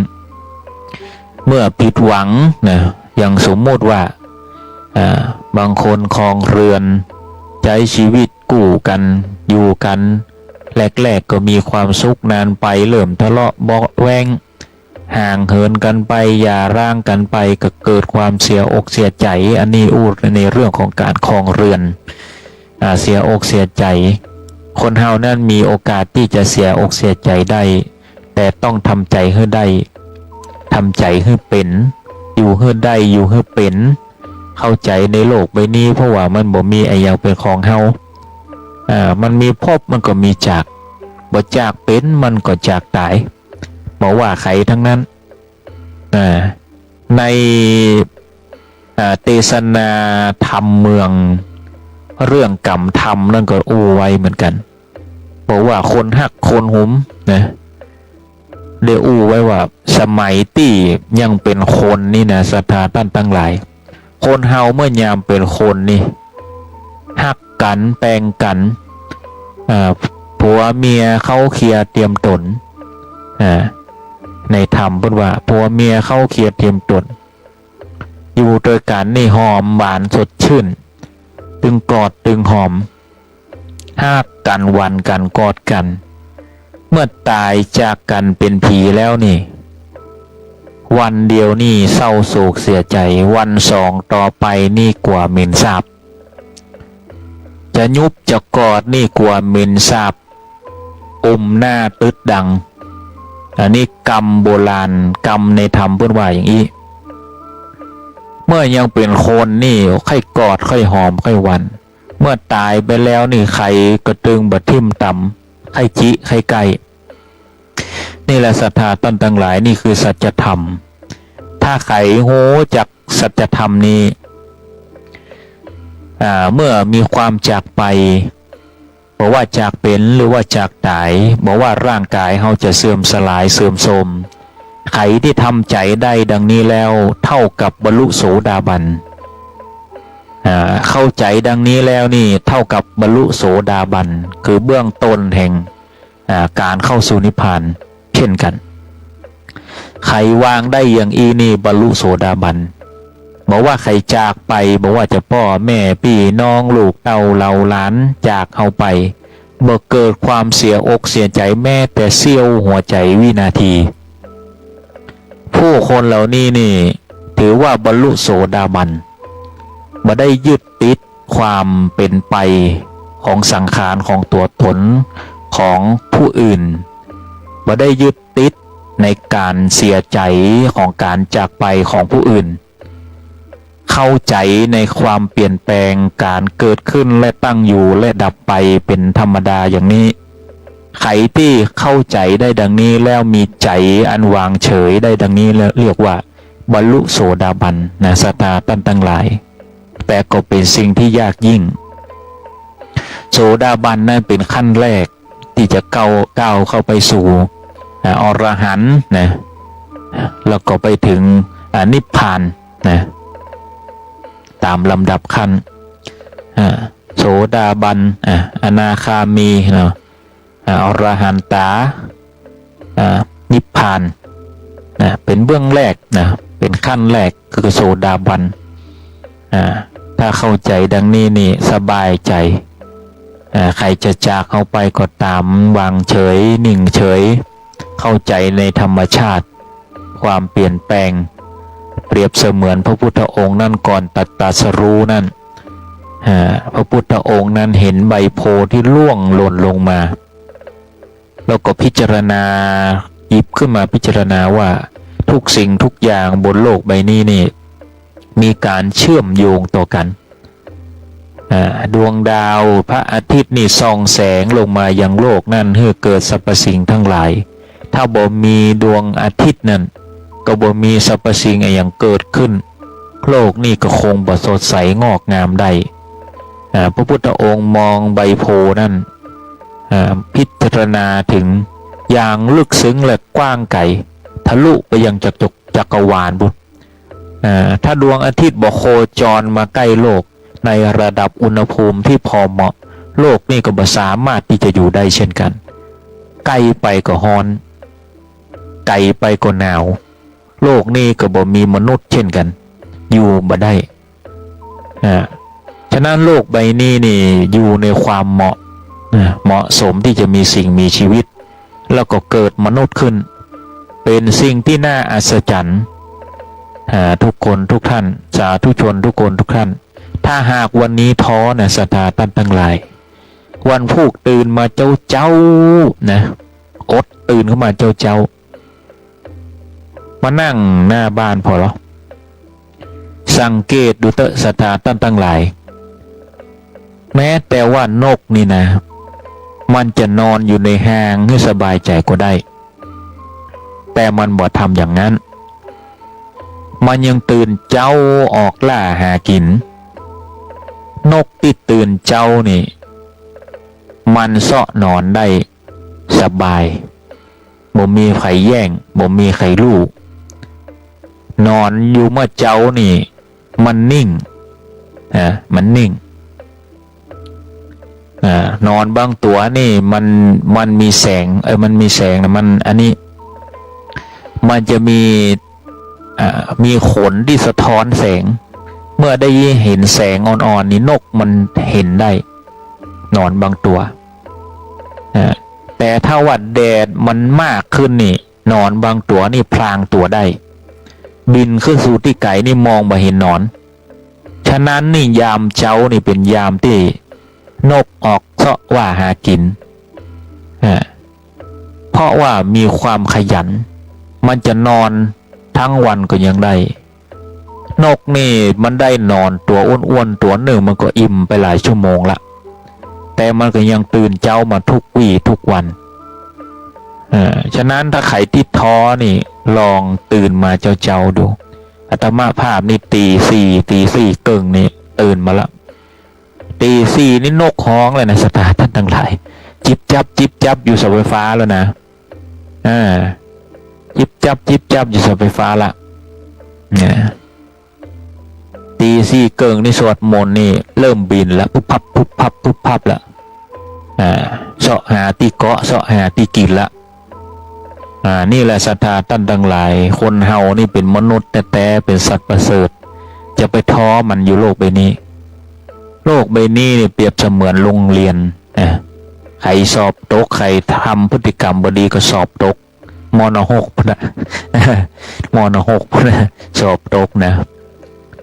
เมื่อผิดหวังนะ อย่างสมมุติว่า อ่า บางคนครองเฮือน ใจ๊ชีวิตกู้กั๋น อยู่กั๋น แรกๆ ก็มีความสุข นานไปเริ่มทะเลาะเบาะแว้ง ห่างเหินกั๋นไป หย่าร้างกั๋นไป ก็เกิดความเสียอกเสียใจ๋ อันนี้อู้ในเรื่องของก๋านครองเฮือน อ่า เสียอกเสียใจ๋ คนเฮานั้นมีโอกาสตี้จะเสียอกเสียใจ๋ได้ แต่ต้องทำใจ๋หื้อได้ ทำใจ๋หื้อเป๋น อยู่หื้อได้ อยู่หื้อเป๋น เข้าใจ๋ในโลกใบนี้ เพราะว่ามันบ่มีอะหยังเป๋นของเฮา อ่า มันมีพบมันก็มีจาก บ่จากเป๋นมันก็จากต๋าย บ่ว่าใผตังนั้น อ่า ใน อ่า เตสนาธรรมเมือง เรื่องกรรมธรรมนั้นก็อู้ไว้เหมือนกั๋น บอกว่าคนฮักคนหุมนะ ได้อู้ไว้ว่าสมัยตี้ยังเป๋นคนนี่นะ ศรัทธาต้านตังหลาย คนเฮาเมื่อยามเป๋นคนนี่ ฮัก กั๋นแป๋งกั๋น อ่า ผัวเมียเข้าเคลียร์เตียมต๋น อ่า ในธรรมเปิ้นว่า ผัวเมียเข้าเคลียร์เตียมต๋น อยู่ตวยกั๋นนี่หอมหวานสดชื่น ตึงกอดตึงหอม ฮักกั๋นหวั่นกั๋นกอดกั๋น เมื่อต๋ายจากกั๋นเป๋นผีแล้วนี่ วันเดียวนี่เศร้าโศกเสียใจ๋ วันสองต่อไปนี่กั๋วเหม็นสาบ จะยุบจะกอดนี่กั๋วเหม็นสาบ อุ้มหน้าตึ๊ดดัง อันนี้กำโบราณ กำในธรรมเปิ้นว่าอย่างอี้ เมื่อยังเป๋นคนนี่ใค่กอดใค่หอมใค่หวั่น เมื่อต๋ายไปแล้วนี่ใครก็ตึงบ่ทิ่มต๋ำ ใค่จิใค่ใก้ นี่แหละศรัทธาต้านตังหลาย นี่คือสัจธรรม ถ้าใผฮู้จักสัจธรรมนี้ อ่า เมื่อมีความจากไป บ่ว่าจากเป๋นหรือว่าจากต๋าย บ่ว่าร่างก๋ายเฮาจะเสื่อมสลายเสื่อมโทรม ใผตี้ทำใจ๋ได้ดังนี้แล้ว เต้ากับบรรลุโสดาบัน อ่า เข้าใจ๋ดังนี้แล้วนี่ เต้ากับบรรลุโสดาบัน คือเบื้องต้นแห่ง อ่า ก๋านเข้าสู่นิพพานเช่นกั๋น ใผวางได้อย่างอี้นี่บรรลุโสดาบัน บ่ว่าใผจากไป บ่ว่าจะป้อแม่ปี้น้องลูกเต้าเหล่าหลานจากเฮาไป บ่เกิดความเสียอกเสียใจ๋แม้แต่เสี้ยวหัวใจ๋วินาที ผู้คนเหล่านี้นี่ถือว่าบรรลุโสดาบัน บ่ได้ยึดติดความเป๋นไปของสังขารของตั๋วต๋นของผู้อื่น บ่ได้ยึดติดในก๋านเสียใจ๋ของก๋านจากไปของผู้อื่น เข้าใจ๋ในความเปลี่ยนแปลง ก๋านเกิดขึ้นและตั้งอยู่และดับไปเป๋นธรรมดาอย่างนี้ ใผตี้เข้าใจ๋ได้ดังนี้แล้วมีใจ๋อันวางเฉยได้ดังนี้แล้วเรียกว่าบรรลุโสดาบันนะ ศรัทธาต้านตังหลาย แต่ก็เป๋นสิ่งที่ยากยิ่ง โสดาบันนั้นเป๋นขั้นแรก ตี้จะก้าว ก้าวเข้าไปสู่ อ่า อรหันต์นะ แล้วก็ไปถึง อ่า นิพพานนะ ต๋ามลำดับขั้น อ่า โสดาบัน อ่า อนาคามีเนาะ อ่า อรหันตา อ่า นิพพานนะ เป๋นเบื้องแรกนะ เป๋นขั้นแรกคือโสดาบัน อ่า ถ้าเข้าใจ๋ดังนี้นี่สบายใจ๋ อ่า ใผจะจากเฮาไปก็ต๋าม วางเฉย นิ่งเฉย เข้าใจ๋ในธรรมชาติ ความเปลี่ยนแปลง เปรียบเสมือนพระพุทธองค์นั้นก่อนตรัสรู้นั้น อ่า พระพุทธองค์นั้นเห็นใบโพธิ์ที่ร่วงหล่นลงมา แล้วก็พิจารณา หยิบขึ้นมาพิจารณาว่าทุกสิ่งทุกอย่างบนโลกใบนี้นี่มีก๋านเชื่อมโยงต่อกั๋น อ่า ดวงดาว พระอาทิตย์นี่ส่องแสงลงมายังโลกนั้นหื้อเกิดสรรพสิ่งทั้งหลาย ถ้าบ่มีดวงอาทิตย์นั้น ก็บ่มีสรรพสิ่งอะหยังเกิดขึ้น โลกนี่ก็คงบ่สดใสงอกงามได้ อ่า พระพุทธองค์มองใบโพธิ์นั้น อ่า พิจารณาเถิงอย่างลึกซึ้งและกว้างไกล ทะลุไปยังจักร จักรวาลปู๊น อ่า ถ้าดวงอาทิตย์บ่โคจรมาใก้โลกในระดับอุณหภูมิที่พอเหมาะ โลกนี่ก็บ่สามารถตี้จะอยู่ได้เช่นกั๋น ใก้ไปก็ฮ้อน ไก๋ไปก็หนาว โลกนี้ก็บ่มีมนุษย์เช่นกั๋น อยู่บ่ได้ อ่า ฉะนั้นโลกใบนี้นี่อยู่ในความเหมาะ นะ เหมาะสมที่จะมีสิ่งมีชีวิต แล้วก็เกิดมนุษย์ขึ้น เป๋นสิ่งที่น่าอัศจรรย์ อ่า ทุกคนทุกท่าน สาธุชนทุกคนทุกท่าน ถ้าหากวันนี้ท้อนะ ศรัทธาต้านตังหลาย วันพูกตื่นมาเจ๊าๆ นะ อดตื่นขึ้นมาเจ๊าๆ มานั่งหน้าบ้านผ่อลอ สังเกตดูเต๊อะ ศรัทธาต้านตังหลาย แม้แต่ว่านกนี่นะ มันจะนอนอยู่ในฮางหื้อสบายใจ๋ก็ได้ แต่มันบ่ทำอย่างนั้น มันยังตื่นเจ๊าออกล่าหากิ๋น นกตี้ตื่นเจ๊านี่ มันเซาะหนอนได้สบาย บ่มีใผแย่ง บ่มีใผลู่ หนอนอยู่เมื่อเจ๊านี่ มันนิ่ง นะ มันนิ่ง หนอนบางตั๋วนี่มัน มันมีแสง เออ มันมีแสงนะ มัน อันนี้ มันจะมี อ่า มีขนตี้สะท้อนแสง เมื่อได้เห็นแสงอ่อนๆ นี่นกมันเห็นได้ หนอนบางตั๋ว อ่า แต่ถ้าว่าแดดมันมากขึ้นนี่ หนอนบางตั๋วนี่พลางตั๋วได้ บินขึ้นสู่ตี้ไก๋นี่มองบ่เห็นหนอน ฉะนั้นนี่ยามเจ๊านี่เป๋นยามตี้นกออกเซาะว่าหากิ๋น อ่า เพราะว่ามีความขยัน มันจะนอนตึงวันก็ยังได้ นกนี่มันได้หนอนตั๋วอ้วนๆ ตั๋วนึ่งมันก็อิ่มไปหลายชั่วโมงละ แต่มันก็ยังตื่นเจ๊ามากู้วีกู้วัน เออ ฉะนั้นถ้าใผตี้ท้อนี่ลองตื่นมาเจ๊าๆ ดู อาตมาภาพนี่ตี๋สี่ ตี๋สี่เกิ่งนี่ตื่นมาละ ตี๋สี่นี่นกฮ้องเลยนะ ศรัทธาต้านตังหลาย จิบจับ จิบจับ อยู่เสาไฟฟ้าแล้วนะ อ่า จิบจับ จิบจับ อยู่เสาไฟฟ้าละ เนี่ย ตี๋สี่เกิ่งนี่สวดมนต์นี่เริ่มบินละ ปุ๊บปั๊บ ปุ๊บปั๊บ ปุ๊บปั๊บละ อ่า เซาะหาตี้เกาะ เซาะหาตี้กิ๋นละ อ่า นี่แหละศรัทธาต้านตังหลาย คนเฮานี่เป๋นมนุษย์แต๊ๆ เป๋นสัตว์ประเสริฐ จะไปท้อมันอยู่โลกใบนี้ โลกใบนี้นี่เปรียบเสมือนโฮงเฮียน นะ ใผสอบตก ใผทำพฤติกรรมบ่ดีก็สอบตก ม.หก พุ้นนะ ม.หก พุ้นนะ สอบตกนะ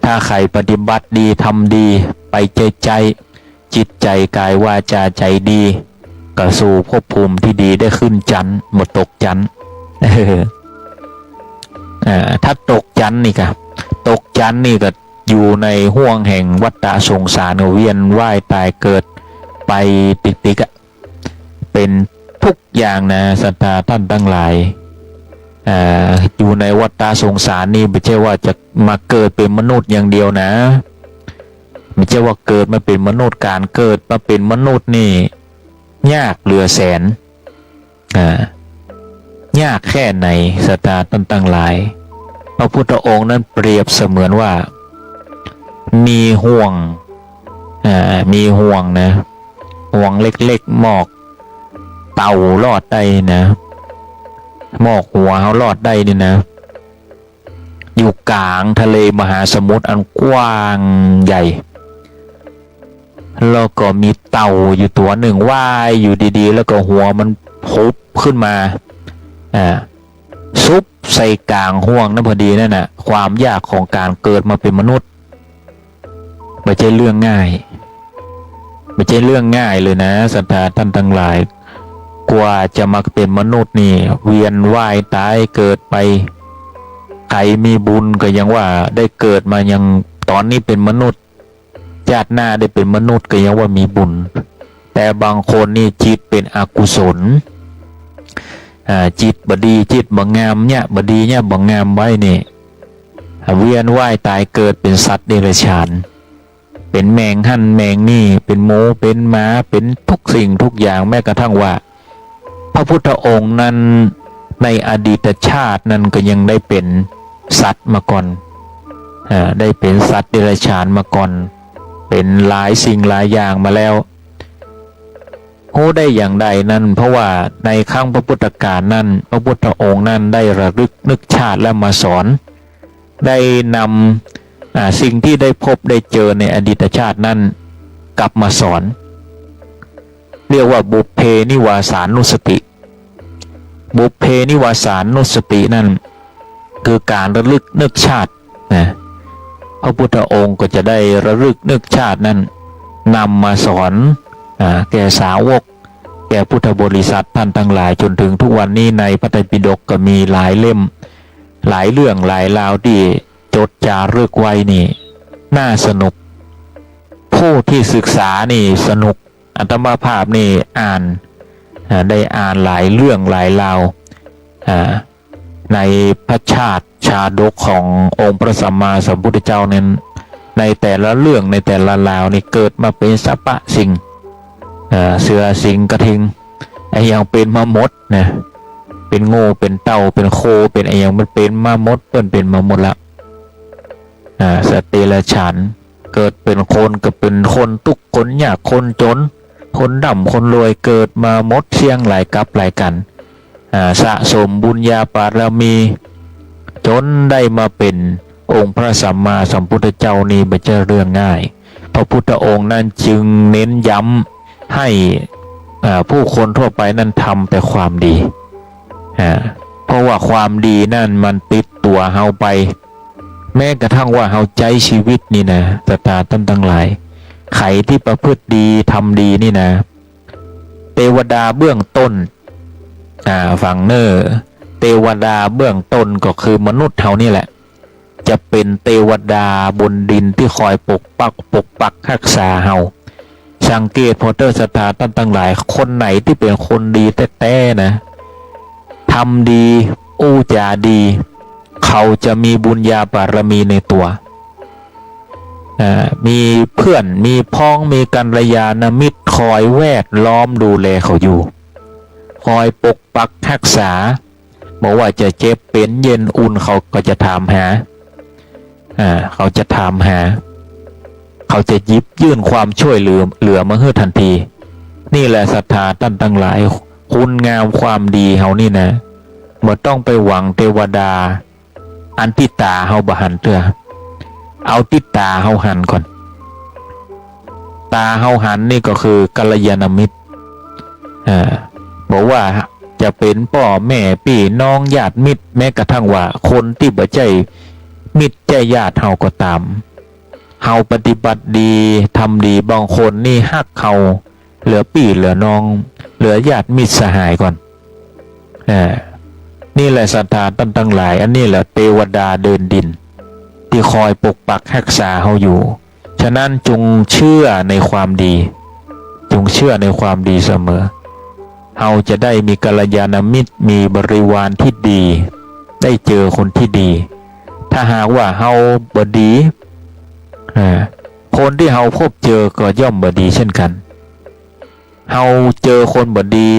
ถ้าใผปฏิบัติดี ทำดี ไปใจ๊ๆ จิตใจ๋ ก๋าย วาจ๋า ใจ๋ดี ก็สู่ภพภูมิตี้ดี ได้ขึ้นจั๊น บ่ตกจั๊น เออ อ่า ถ้าตกจั๊นนี่กะ ตกจั๊นนี่ก็อยู่ในห้วงแห่งวัฏฏะสงสาร ก็เวียนว่ายต๋ายเกิดไปติกๆ อะ เป๋นกู้อย่างนะ ศรัทธาต้านตังหลาย อ่า อยู่ในวัฏฏะสงสารนี่บ่ใจ้ว่าจะมาเกิดเป๋นมนุษย์อย่างเดียวนะ บ่ใจ้ว่าเกิดมาเป๋นมนุษย์ ก๋านเกิดมาเป๋นมนุษย์นี่ยากเหลือแสน อ่า ยากแค่ไหน ศรัทธาต้านตังหลาย พระพุทธองค์นั้นเปรียบเสมือนว่า มีห่วง อ่า มีห่วงนะ ห่วงเล็กๆ มอกเต่าลอดได้นะ มอกหัวเฮาลอดได้นี่นะ อยู่ก๋างทะเลมหาสมุทรอันกว้างใหญ่ แล้วก็มีเต่าอยู่ตั๋วนึ่งว่ายอยู่ดีๆ แล้วก็หัวมันผุบขึ้นมา อ่า ซุบใส่ก๋างห่วงนั้นพอดีนั่นน่ะ ความยากของก๋านเกิดมาเป๋นมนุษย์ บ่ใจ้เรื่องง่าย บ่ใจ้เรื่องง่ายเลยนะ ศรัทธาต้านตังหลาย กว่าจะมาเป๋นมนุษย์นี่ เวียนว่ายต๋ายเกิดไป ใผมีบุญก็ยังว่าได้เกิดมายัง ต๋อนนี้เป๋นมนุษย์ จาติหน้าได้เป๋นมนุษย์ก็ยังว่ามีบุญ แต่บางคนนี่จิตเป๋นอกุศล อ่า จิตบ่ดี จิตบ่งาม เยียะบ่ดี เยียะบ่งามไว้นี่ เวียนว่ายต๋ายเกิดเป๋นสัตว์เดรัจฉาน เป๋นแมงหั้นแมงนี่ เป๋นหมู เป๋นหมา เป๋นกู้สิ่งกู้อย่าง แม้กระทั่งว่า พระพุทธองค์นั้นในอดีตชาตินั้นก็ยังได้เป๋นสัตว์มาก่อน อ่า ได้เป๋นสัตว์เดรัจฉานมาก่อน เป๋นหลายสิ่งหลายอย่างมาแล้ว ฮู้ได้อย่างใดนั้น เพราะว่าในครั้งพระพุทธกาลนั้น พระพุทธองค์นั้นได้ระลึกนึกชาติและมาสอน ได้นำ อ่า สิ่งที่ได้พบได้เจอในอดีตชาตินั้นกลับมาสอน เรียกว่าบุพเพนิวาสานุสติ บุพเพนิวาสานุสตินั่น คือก๋านระลึกนึกชาตินะ พระพุทธองค์ก็จะได้ระลึกนึกชาตินั้น นำมาสอน อ่า แก่สาวก แก่พุทธบริษัทต้านตังหลาย จ๋นเถิงกู้วันนี้ในพระไตรปิฎกก็มีหลายเล่ม หลายเรื่องหลายราวตี้จดจารึกไว้นี่ น่าสนุก ผู้ที่ศึกษานี่สนุก อาตมาภาพนี่อ่าน อ่า ได้อ่านหลายเรื่องหลายราว อ่า ในพระชาติชาดกขององค์พระสัมมาสัมพุทธเจ้านั้น ในแต่ละเรื่องในแต่ละราวนี่เกิดมาเป๋นสรรพสิ่ง อ่า เสือสิงห์กระทิง อะหยังเป๋นมาหมดนะ เป๋นงู เป๋นเต่า เป๋นโค เป๋นอะหยังมันเป๋นมาหมด เปิ้นเป๋นมาหมดละ อ่า สัตว์เดรัจฉาน เกิดเป๋นคนก็เป๋นคนตุ๊กข์คนยากคนจ๋น คนร่ำคนรวย เกิดมาหมดเสี้ยงหลายกัปหลายกั๋น อ่า สะสมบุญญาบารมี จ๋นได้มาเป๋นองค์พระสัมมาสัมพุทธเจ้านี่บ่ใจ้เรื่องง่าย พระพุทธองค์นั้นจึงเน้นย้ำให้ อ่า ผู้คนทั่วไปนั้นทำแต่ความดี อ่า เพราะว่าความดีนั้นมันติดตั๋วเฮาไป แม้กระทั่งว่าเฮาใจ๊ชีวิตนี่นะ ศรัทธาต้านตังหลาย ใผตี้ประพฤติดี ทำดีนี่นะ เตวดาเบื้องต้น อ่า ฟังเน่อ เตวดาเบื้องต้นก็คือมนุษย์เฮานี่แหละ จะเป๋นเตวดาบนดินตี้คอยปกปัก ปกปักฮักษาเฮา สังเกตผ่อเต๊อะ ศรัทธาต้านตังหลาย คนไหนตี้เป๋นคนดีแต๊ๆ นะ ทำดี อู้จ๋าดี เขาจะมีบุญญาบารมีในตั๋ว อ่า มีเพื่อน มีพ้อง มีกัลยาณมิตรคอยแวดล้อมดูแลเขาอยู่ คอยปกปักฮักษา บ่ว่าจะเจ็บเป๋นเย็นอุ่น เขาก็จะถามหา อ่า เขาจะถามหา เขาจะหยิบยื่นความช่วยเหลือ เหลือมาหื้อทันที นี่แหละศรัทธาต้านตังหลาย คุณงามความดีเฮานี่นะ บ่ต้องไปหวังเตวดา อันตี้ต๋าเฮาบ่หันเตื้อ เอาตี้ต๋าเฮาหันก่อน ต๋าเฮาหันนี่ก็คือกัลยาณมิตร อ่า บ่ว่าจะเป๋นป้อแม่ปี้น้องญาติมิตร แม้กระทั่งว่าคนตี้บ่ใจ้มิตรใจ้ญาติเฮาก็ต๋าม เฮาปฏิบัติดี ทำดี บางคนนี่ฮักเฮา เหลือปี้เหลือน้อง เหลือญาติมิตรสหายก่อน อ่า นี่แหละศรัทธาต้านตังหลาย อันนี้แหละเตวดาเดินดิน ตี้คอยปกปักฮักษาเฮาอยู่ ฉะนั้นจงเชื่อในความดี จงเชื่อในความดีเสมอ เฮาจะได้มีกัลยาณมิตร มีบริวารตี้ดี ได้เจอคนตี้ดี ถ้าหากว่าเฮาบ่ดี อ่า คนตี้เฮาพบเจอก็ย่อมบ่ดีเช่นกั๋น เฮาเจอคนบ่ดี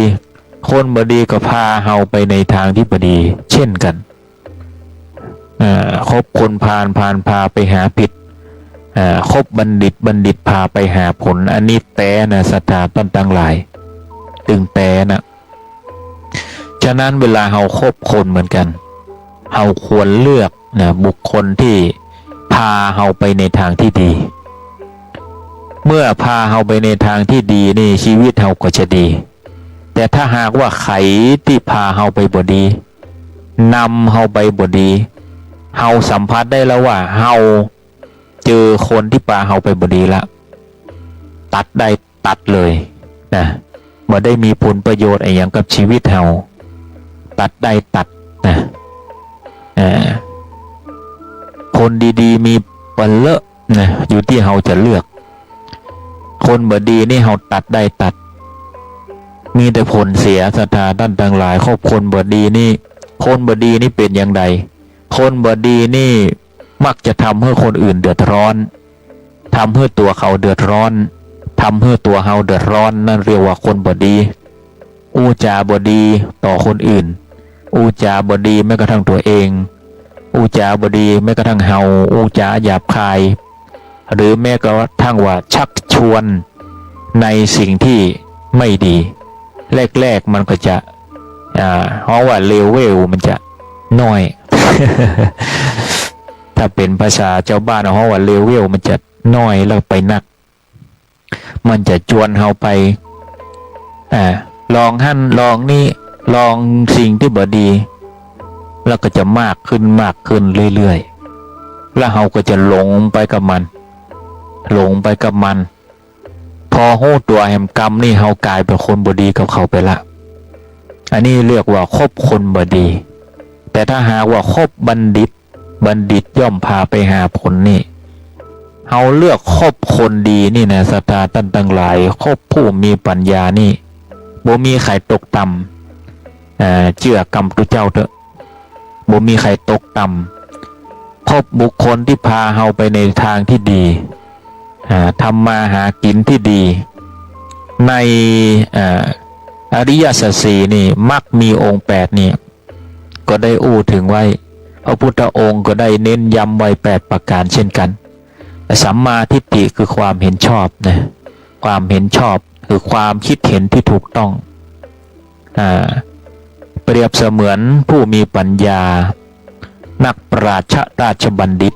คนบ่ดีก็พาเฮาไปในตางตี้บ่ดีเช่นกั๋น อ่า คบคนพาล พาลพาไปหาผิด อ่า คบบัณฑิต บัณฑิตพาไปหาผล อันนี้แต๊นะศรัทธาต้านตังหลาย ตึงแต๊นะ ฉะนั้นเวลาเฮาคบคนเหมือนกั๋น เฮาควรเลือกนะ บุคคลตี้พาเฮาไปในตางตี้ดี เมื่อพาเฮาไปในตางตี้ดีนี่ ชีวิตเฮาก็จะดี แต่ถ้าหากว่าใผตี้พาเฮาไปบ่ดี นำเฮาไปบ่ดี เฮาสัมผัสได้แล้วว่าเฮาเจอคนตี้ปาเฮาไปบ่ดีละ ตัดได้ตัดเลยนะ บ่ได้มีผลประโยชน์อะหยังกับชีวิตเฮา ตัดได้ตัดนะ อ่า คนดีๆ มีปะเลอะนะ อยู่ตี้เฮาจะเลือก คนบ่ดีนี่เฮาตัดได้ตัด มีแต่ผลเสียศรัทธาต้านตังหลาย คบคนบ่ดีนี่ คนบ่ดีนี่เป๋นอย่างใด คนบ่ดีนี่มักจะทำหื้อคนอื่นเดือดร้อน ทำหื้อตั๋วเขาเดือดร้อน ทำหื้อตั๋วเฮาเดือดร้อน นั่นเรียกว่าคนบ่ดี อู้จ๋าบ่ดีต่อคนอื่น อู้จ๋าบ่ดีแม้กระทั่งตั๋วเอง อู้จ๋าบ่ดีแม้กระทั่งเฮา อู้จ๋าหยาบคาย หรือแม้กระทั่งว่าชักชวนในสิ่งตี้ไม่ดี แรกๆ มันก็จะ อ่า เฮาว่าเลเวลมันจะน้อย ถ้าเป๋นภาษาจาวบ้านเฮาว่าเลเวลมันจะน้อย แล้วไปนัก มันจะจวนเฮาไป อ่า ลองหั้นลองนี่ ลองสิ่งตี้บ่ดี แล้วก็จะมากขึ้น มากขึ้นเรื่อยๆ แล้วเฮาก็จะหลงไปกับมัน หลงไปกับมัน พอฮู้ตั๋วแหมกำนี่ เฮากลายเป๋นคนบ่ดีกับเขาไปละ อันนี้เรียกว่าคบคนบ่ดี แต่ถ้าหากว่าคบบัณฑิต บัณฑิตย่อมพาไปหาผลนี่ เฮาเลือกคบคนดีนี่นะ ศรัทธาต้านตังหลาย คบผู้มีปัญญานี่ บ่มีใผตกต่ำ อ่า เจื้อกำตุ๊เจ้าเต๊อะ บ่มีใผตกต่ำ คบบุคคลตี้พาเฮาไปในตางตี้ดี อ่า ทำมาหากิ๋นตี้ดี ใน อ่า อริยสัจสี่นี่ มรรคมีองค์แปดนี่ ก็ได้อู้เถิงไว้ พระพุทธองค์ก็ได้เน้นย้ำไว้แปดประก๋านเช่นกั๋น สัมมาทิฏฐิคือความเห็นชอบนะ ความเห็นชอบ คือความคิดเห็นที่ถูกต้อง อ่า เปรียบเสมือนผู้มีปัญญา นักปราชญ์ราชบัณฑิต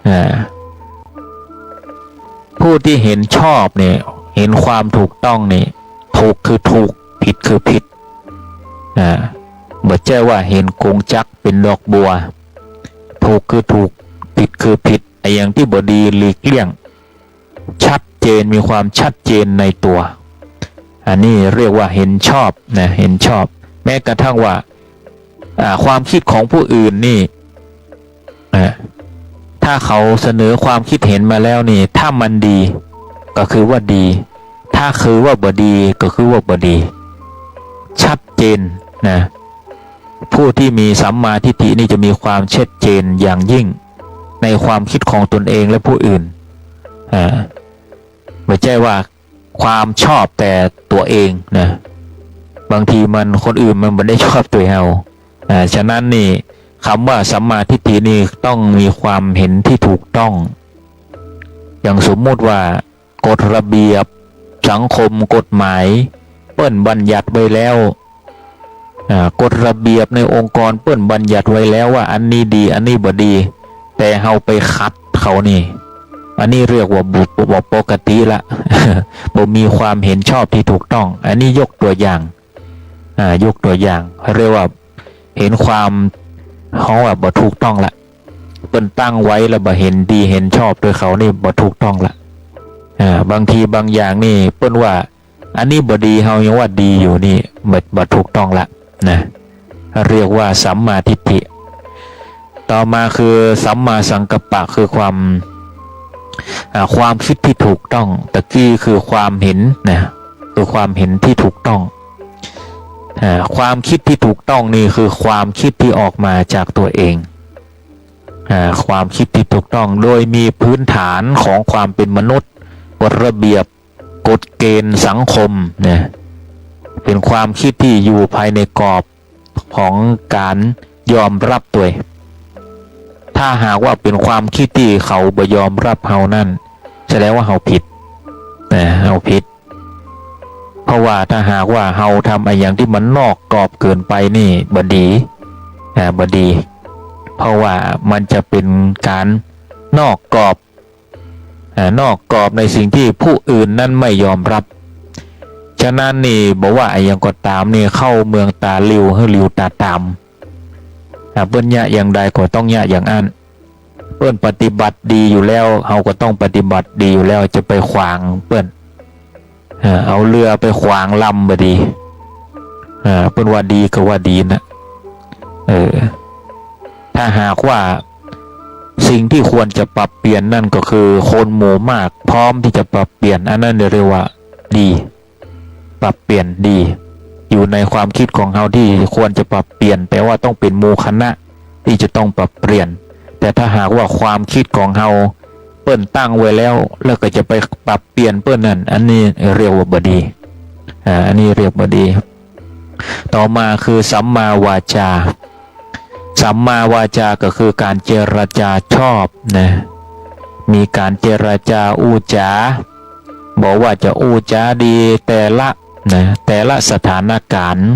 อ่า ผู้ที่เห็นชอบเนี่ย เห็นความถูกต้องเนี่ย ถูกคือถูก ผิดคือผิด อ่า บ่ใจ้ว่าเห็นกงจักรเป๋นดอกบัว ถูกคือถูก ผิดคือผิด ไอ้อย่างตี้บ่ดีหลีกเลี่ยง ชัดเจน มีความชัดเจนในตัว อันนี้เรียกว่าเห็นชอบนะ เห็นชอบ แม้กระทั่งว่า อ่า ความคิดของผู้อื่นนี่ อ่า ถ้าเขาเสนอความคิดเห็นมาแล้วนี่ ถ้ามันดีก็คือว่าดี ถ้าคือว่าบ่ดีก็คือว่าบ่ดี ชัดเจนนะ ผู้ที่มีสัมมาทิฏฐินี่จะมีความชัดเจนอย่างยิ่งในความคิดของตนเองและผู้อื่น อ่า บ่ใจ้ว่าความชอบแต่ตั๋วเองนะ บางทีมัน คนอื่นมันบ่ได้ชอบตั๋วเฮา อ่า ฉะนั้นนี่ กำว่าสัมมาทิฏฐินี่ต้องมีความเห็นที่ถูกต้อง อย่างสมมุติว่ากฎระเบียบสังคม กฎหมายเปิ้นบัญญัติไว้แล้ว อ่า กฎระเบียบในองค์กรเปิ้นบัญญัติไว้แล้วว่าอันนี้ดี อันนี้บ่ดี แต่เฮาไปขัดเขานี่ อันนี้เรียกว่าบ่ บ่ปกติละ บ่มีความเห็นชอบที่ถูกต้อง อันนี้ยกตั๋วอย่าง อ่า ยกตั๋วอย่าง เรียกว่าเห็นความ เฮาว่าบ่ถูกต้องละ เปิ้นตั้งไว้แล้วบ่เห็นดีเห็นชอบตวยเขานี่บ่ถูกต้องละ อ่า บางทีบางอย่างนี่เปิ้นว่าอันนี้บ่ดี เฮายังว่าดีอยู่นี่ บ่ บ่ถูกต้องละนะ เรียกว่าสัมมาทิฏฐิ ต่อมาคือสัมมาสังกัปปะ คือความ อ่า ความคิดที่ถูกต้อง ตะกี้คือความเห็นนะ คือความเห็นที่ถูกต้อง อ่า ความคิดที่ถูกต้องนี่คือความคิดที่ออกมาจากตัวเอง อ่า ความคิดที่ถูกต้อง โดยมีพื้นฐานของความเป็นมนุษย์ กฎระเบียบ กฎเกณฑ์สังคมนะ เป็นความคิดที่อยู่ภายในกรอบของการยอมรับตวย ถ้าหากว่าเป็นความคิดที่เขาบ่ยอมรับเฮานั่น แสดงว่าเฮาผิดนะ เฮาผิด เพราะว่าถ้าหากว่าเฮาทำอะหยังที่มันนอกกรอบเกินไปนี่บ่ดี อ่า บ่ดี เพราะว่ามันจะเป็นการนอกกรอบ อ่า นอกกรอบในสิ่งที่ผู้อื่นนั้นไม่ยอมรับ ฉะนั้นนี่บ่ว่าอะหยังก็ต๋ามนี่ เข้าเมืองต๋าหลิ่วหื้อหลิ่วต๋าต๋าม อ่า เปิ้นเยียะอย่างใดก็ต้องเยียะอย่างอั้น เปิ้นปฏิบัติดีอยู่แล้ว เฮาก็ต้องปฏิบัติดีอยู่แล้ว จะไปขวางเปิ้น อ่า เอาเฮือไปขวางลำบ่ดี อ่า เปิ้นว่าดีก็ว่าดีนะ เออ ถ้าหากว่าสิ่งที่ควรจะปรับเปลี่ยนนั่นก็คือคนหมู่มากพร้อมที่จะปรับเปลี่ยน อันนั้นเรียกว่าดี ปรับเปลี่ยนดี อยู่ในความคิดของเฮาที่ควรจะปรับเปลี่ยน แปลว่าต้องเป็นหมู่คณะที่จะต้องปรับเปลี่ยน แต่ถ้าหากว่าความคิดของเฮาเปิ้นตั้งไว้แล้ว แล้วก็จะไปปรับเปลี่ยนเปิ้นนั่น อันนี้เรียกว่าบ่ดี อ่า อันนี้เรียกบ่ดี ต่อมาคือสัมมาวาจา สัมมาวาจาก็คือการเจรจาชอบนะ มีการเจรจาอู้จ๋า บ่ว่าจะอู้จ๋าดีแต่ละนะ แต่ละสถานการณ์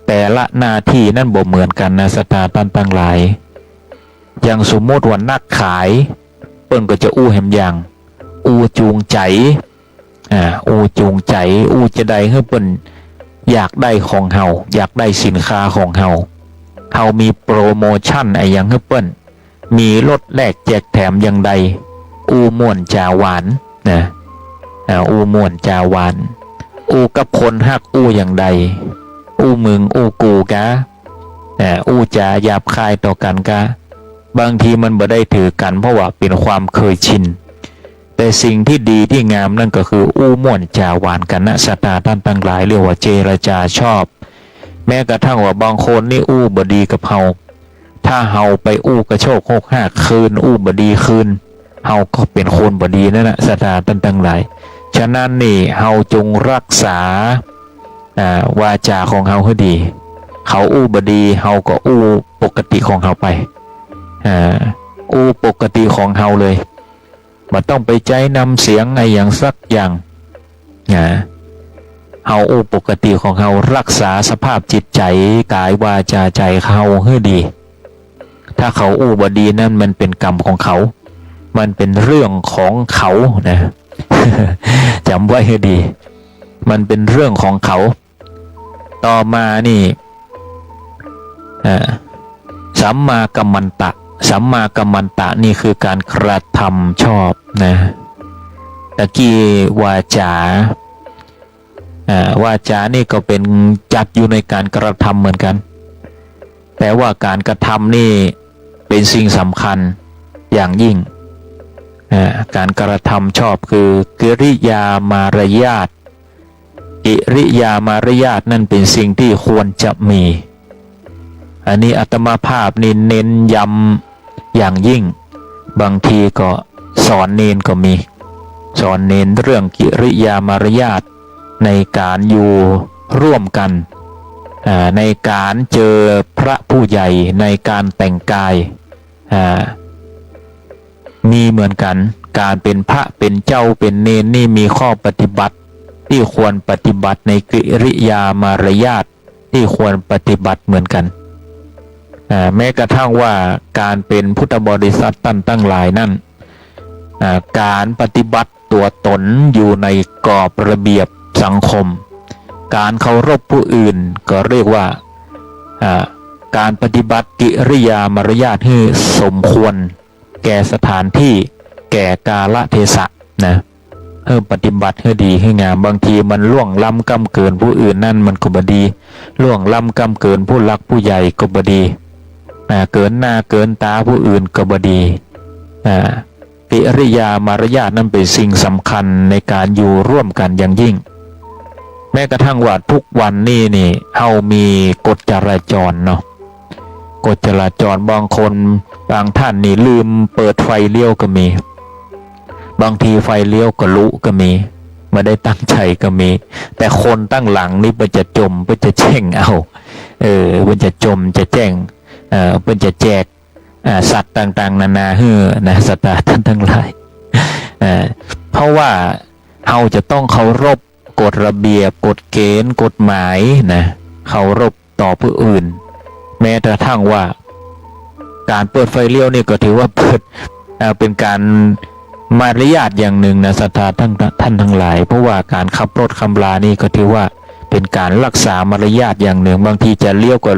แต่ละหน้าตี้นั้นบ่เหมือนกั๋นนะ ศรัทธาต้านตังหลาย อย่างสมมุติว่านักขาย เปิ้นก็จะอู้แหมอย่าง อู้จูงใจ๋ อ่า อู้จูงใจ๋ อู้จาใดหื้อเปิ้นอยากได้ของเฮา อยากได้สินค้าของเฮา เฮามีโปรโมชันอะหยังหื้อเปิ้น มีลดแลกแจกแถมอย่างใด อู้ม่วนจ๋าหวานนะ อ่า อู้ม่วนจ๋าหวาน อู้กับคนฮักอู้อย่างใด อู้มึงอู้กูกา อ่า อู้จ๋าหยาบคายต่อกั๋นกา บางทีมันบ่ได้ถือกั๋น เพราะว่าเป๋นความเคยชิน แต่สิ่งที่ดีที่งามนั่นก็คืออู้ม่วนจ๋าหวานกั๋นนะ ศรัทธาต้านตังหลาย เรียกว่าเจรจาชอบ แม้กระทั่งว่าบางคนนี่อู้บ่ดีกับเฮา ถ้าเฮาไปอู้กระโชกโฮกฮากคืน อู้บ่ดีคืน เฮาก็เป๋นคนบ่ดีนั่นนะ ศรัทธาต้านตังหลาย ฉะนั้นนี่เฮาจงรักษา อ่า วาจาของเฮาหื้อดี เขาอู้บ่ดี เฮาก็อู้ปกติของเฮาไป อ่า อู้ปกติของเฮาเลย บ่ต้องไปใจ๊น้ำเสียงอะหยังสักอย่าง นะ เฮาอู้ปกติของเฮา รักษาสภาพจิตใจ๋ ก๋าย วาจ๋า ใจ๋เฮาหื้อดี ถ้าเขาอู้บ่ดีนั้นมันเป๋นกรรมของเขา มันเป๋นเรื่องของเขานะ จ๋ำไว้หื้อดี มันเป๋นเรื่องของเขา ต่อมานี่ อ่า สัมมากัมมันตะ สัมมากัมมันตะนี่คือก๋านกระทำชอบนะ ตะกี้วาจ๋า อ่า วาจ๋านี่ก็เป๋นจัดอยู่ในก๋านกระทำเหมือนกั๋น แต่ว่าก๋านกระทำนี่เป๋นสิ่งสำคัญอย่างยิ่ง อ่า ก๋านกระทำชอบคือกิริยามารยาท กิริยามารยาทนั้นเป๋นสิ่งที่ควรจะมี อันนี้อาตมาภาพนี่เน้นย้ำอย่างยิ่ง บางทีก็สอนเณรก็มี สอนเณรเรื่องกิริยามารยาทในก๋านอยู่ร่วมกั๋น อ่า ในก๋านเจอพระผู้ใหญ่ ในก๋านแต่งกาย อ่า มีเหมือนกั๋น ก๋านเป๋นพระเป๋นเจ้าเป๋นเณรนี่มีข้อปฏิบัติตี้ควรปฏิบัติ ในกิริยามารยาทตี้ควรปฏิบัติเหมือนกั๋น อ่า แม้กระทั่งว่าก๋านเป๋นพุทธบริษัทต้านตังหลายนั้น อ่า ก๋านปฏิบัติตั๋วต๋นอยู่ในกรอบระเบียบสังคม ก๋านเคารพผู้อื่นก็เรียกว่า อ่า ก๋านปฏิบัติกิริยามารยาทหื้อสมควรแก่สถานที่ แก่กาลเทศะนะ หื้อปฏิบัติหื้อดีหื้องาม บางทีมันล่วงล้ำก้ำเกินผู้อื่นนั้นมันก็บ่ดี ล่วงล้ำก้ำเกินผู้หลักผู้ใหญ่ก็บ่ดี อ่า เกินหน้าเกินต๋าผู้อื่นก็บ่ดี อ่า กิริยามารยาทนั้นเป๋นสิ่งสำคัญในก๋านอยู่ร่วมกั๋นอย่างยิ่ง แม้กระทั่งว่าทุกวันนี้นี่ เฮามีกฎจราจรเนาะ กฎจราจร บางคน บางท่านนี่ลืมเปิดไฟเลี้ยวก็มี บางทีไฟเลี้ยวก็ลุก็มี บ่ได้ตั้งใจ๋ก็มี แต่คนตังหลังนี่เปิ้นจะจ่ม เปิ้นจะแจ้งเอา เออ เปิ้นจะจ่ม จะแจ้ง เอ่อ เปิ้นจะแจก อ่า สัตว์ต่างๆ นานาหื้อนะ ศรัทธาต้านตังหลาย เอ่อ เพราะว่าเฮาจะต้องเคารพกฎระเบียบ กฎเกณฑ์ กฎหมายนะ เคารพต่อผู้อื่น แม้กระทั่งว่าก๋านเปิดไฟเลี้ยวนี่ก็ถือว่าเปิด อ่า เป๋นก๋านมารยาทอย่างนึ่งนะ ศรัทธาต้าน ต้านตังหลาย เพราะว่าก๋านขับรถขับรานี่ก็ถือว่าเป๋นก๋านรักษามารยาทอย่างนึ่ง บางทีจะเลี้ยวก็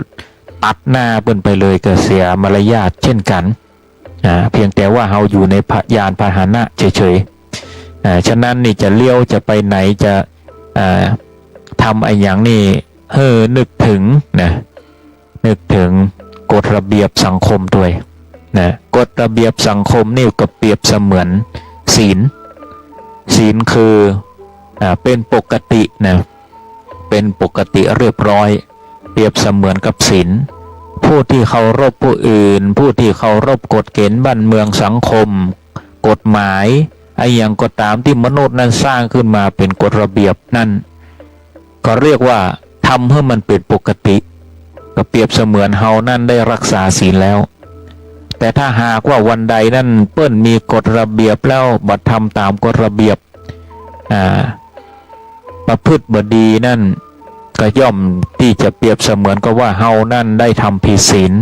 ตัดหน้าเปิ้นไปเลยก็เสียมารยาทเช่นกั๋น อ่า เพียงแต่ว่าเฮาอยู่ในพะ ยานพาหนะเฉยๆ อ่า ฉะนั้นนี่จะเลี้ยวจะไปไหนจะ อ่า ทำอะหยังนี่ หื้อนึกเถิงนะ นึกเถิงกฎระเบียบสังคมตวยนะ กฎระเบียบสังคมนี่ก็เปรียบเสมือนศีล ศีลคือ อ่า เป๋นปกตินะ เป๋นปกติเรียบร้อย เปรียบเสมือนกับศีล ผู้ที่เคารพผู้อื่น ผู้ที่เคารพกฎเกณฑ์บ้านเมืองสังคม กฎหมาย อะหยังก็ต๋ามตี้มนุษย์นั้นสร้างขึ้นมาเป๋นกฎระเบียบนั้น ก็เรียกว่าทำหื้อมันเป๋นปกติ ก็เปรียบเสมือนเฮานั้นได้รักษาศีลแล้ว แต่ถ้าหากว่าวันใดนั้นเปิ้นมีกฎระเบียบแล้วบ่ทำต๋ามกฎระเบียบ อ่า ประพฤติบ่ดีนั้น ก็ย่อมตี้จะเปรียบเสมือนกับว่าเฮานั้นได้ทำผิดศีล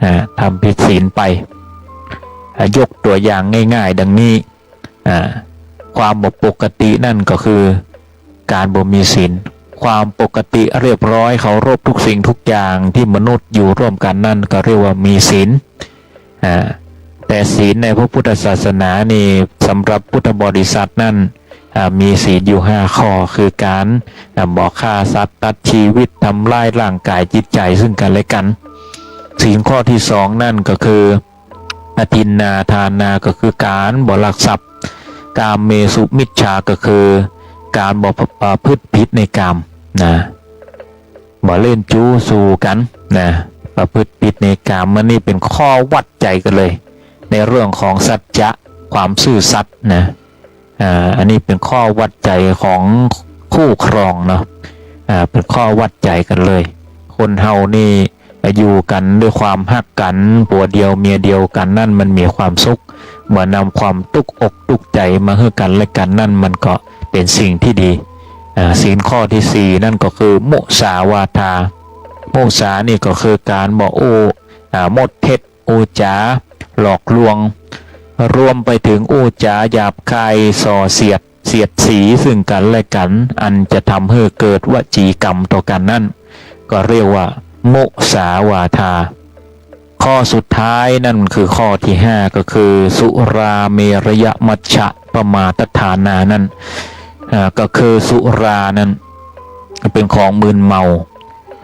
อ่า ทำผิดศีลไป อ่า ยกตั๋วอย่างง่ายๆ ดังนี้ อ่า ความบ่ปกตินั่นก็คือก๋านบ่มีศีล ความปกติเรียบร้อยเคารพทุกสิ่งทุกอย่างตี้มนุษย์อยู่ร่วมกั๋นนั่นก็เรียกว่ามีศีล อ่า แต่ศีลในพระพุทธศาสนานี่ สำหรับพุทธบริษัทนั่น อ่า มีศีลอยู่ห้าข้อ คือก๋าน อ่า บ่ฆ่าสัตว์ ตัดชีวิต ทำร้ายร่างก๋ายจิตใจ๋ซึ่งกั๋นและกั๋น ศีลข้อตี้สองนั่นก็คือ อทินนาทานา ก็คือก๋านบ่ลักทรัพย์ กาเมสุมิจฉา ก็คือก๋านบ่ประพฤติผิดในกามนะ บ่เล่นจู๊สู่กั๋นนะ ประพฤติผิดในกาม อันนี้เป๋นข้อวัดใจ๋กั๋นเลย ในเรื่องของสัจจะ ความซื่อสัตย์นะ อ่า อันนี้เป๋นข้อวัดใจ๋ของคู่ครองเนาะ อ่า เป๋นข้อวัดใจ๋กั๋นเลย คนเฮานี่อยู่กั๋นด้วยความฮักกั๋น ผัวเดียวเมียเดียวกั๋นนั่นมันมีความสุข บ่นำความตุ๊กอกตุ๊กใจ๋มาหื้อกั๋นและกั๋นนั่นมันก็เป๋นสิ่งตี้ดี อ่า ศีลข้อตี้สี่นั่นก็คือมุสาวาทา มุสานี่ก็คือก๋านบ่อู้ อ่า มดเท็จ อู้จ๋าหลอกลวง รวมไปเถิงอู้จ๋าหยาบคาย ส่อเสียด เสียดสีซึ่งกั๋นและกั๋น อันจะทำหื้อเกิดวจีกรรมต่อกั๋นนั้น ก็เรียกว่ามุสาวาทา ข้อสุดท้ายนั่นคือข้อตี้ห้า ก็คือสุราเมรยมัชฌะปมาทฐานานั้น อ่า ก็คือสุรานั้นเป๋นของมึนเมา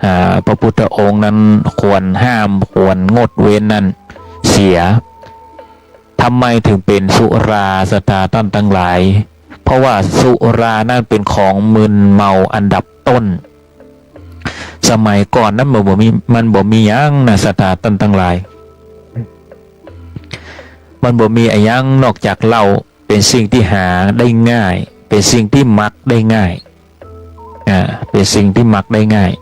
อ่า พระพุทธองค์นั้นควรห้าม ควรงดเว้นนั้นเสีย ทำไมเถิงเป๋นสุรา ศรัทธาต้านตังหลาย เพราะว่าสุรานั้นเป๋นของมึนเมาอันดับต้น สมัยก่อนนั้นมันบ่มี มันบ่มีหยังนะ ศรัทธาต้านตังหลาย มันบ่มีอะหยังนอกจากเหล้า เป๋นสิ่งตี้หาได้ง่าย เป๋นสิ่งตี้มักได้ง่าย อ่า เป๋นสิ่งตี้มักได้ง่าย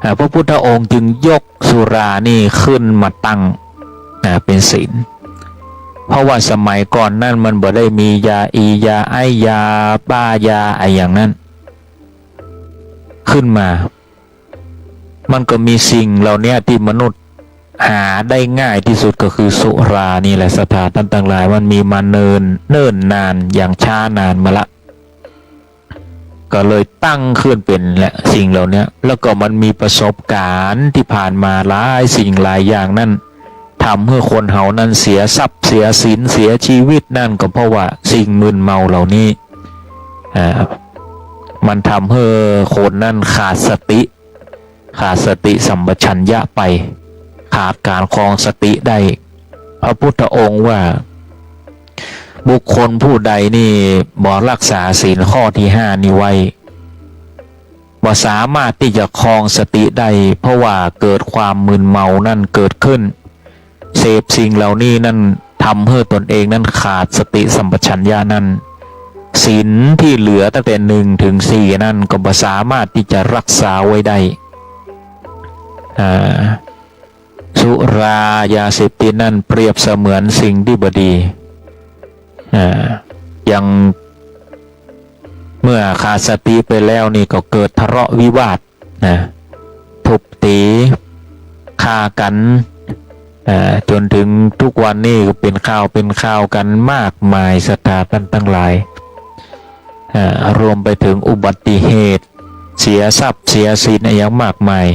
อ่า พระพุทธองค์จึงยกสุรานี่ขึ้นมาตั้ง อ่า เป๋นศีล เพราะว่าสมัยก่อนนั้นมันบ่ได้มียาอี ยาไอซ์ ยาบ้า ยาอะหยังนั้น ขึ้นมา มันก็มีสิ่งเหล่านี้ตี้มนุษย์หาได้ง่ายตี้สุดก็คือสุรานี่แหละ ศรัทธาต้านตังหลาย มันมีมาเนิน เนิ่นนาน อย่างช้านานมาละ ก็เลยตั้งขึ้นเป๋นแหละสิ่งเหล่านี้ แล้วก็มันมีประสบก๋ารณ์ตี้ผ่านมาหลายสิ่งหลายอย่างนั้น ทำหื้อคนเฮานั้นเสียทรัพย์ เสียศีล เสียชีวิต นั่นก็เพราะว่าสิ่งมึนเมาเหล่านี้ อ่า มันทำหื้อคนนั้นขาดสติ ขาดสติสัมปชัญญะไป ขาดก๋านครองสติได้ พระพุทธองค์ว่า บุคคลผู้ใดนี่บ่รักษาศีลข้อตี้ห้านี้ไว้ บ่สามารถตี้จะครองสติได้ เพราะว่าเกิดความมึนเมานั้นเกิดขึ้น เสพสิ่งเหล่านี้นั้นทำหื้อตนเองนั้นขาดสติสัมปชัญญะนั้น ศีลตี้เหลือตั้งแต่หนึ่งเถิงสี่นั้นก็บ่สามารถตี้จะรักษาไว้ได้ อ่า สุรา ยาเสพติดนั้นเปรียบเสมือนสิ่งตี้บ่ดี อ่า อย่างเมื่อขาดสติไปแล้วนี่ก็เกิดทะเลาะวิวาทนะ ทุบตี ฆ่ากั๋น อ่า จ๋นเถิงทุกวันนี้ก็เป๋นข่าวเป๋นข่าวกั๋นมากมาย ศรัทธาต้านตังหลาย อ่า รวมไปเถิงอุบัติเหตุ เสียทรัพย์เสียศีลอะหยังมากมาย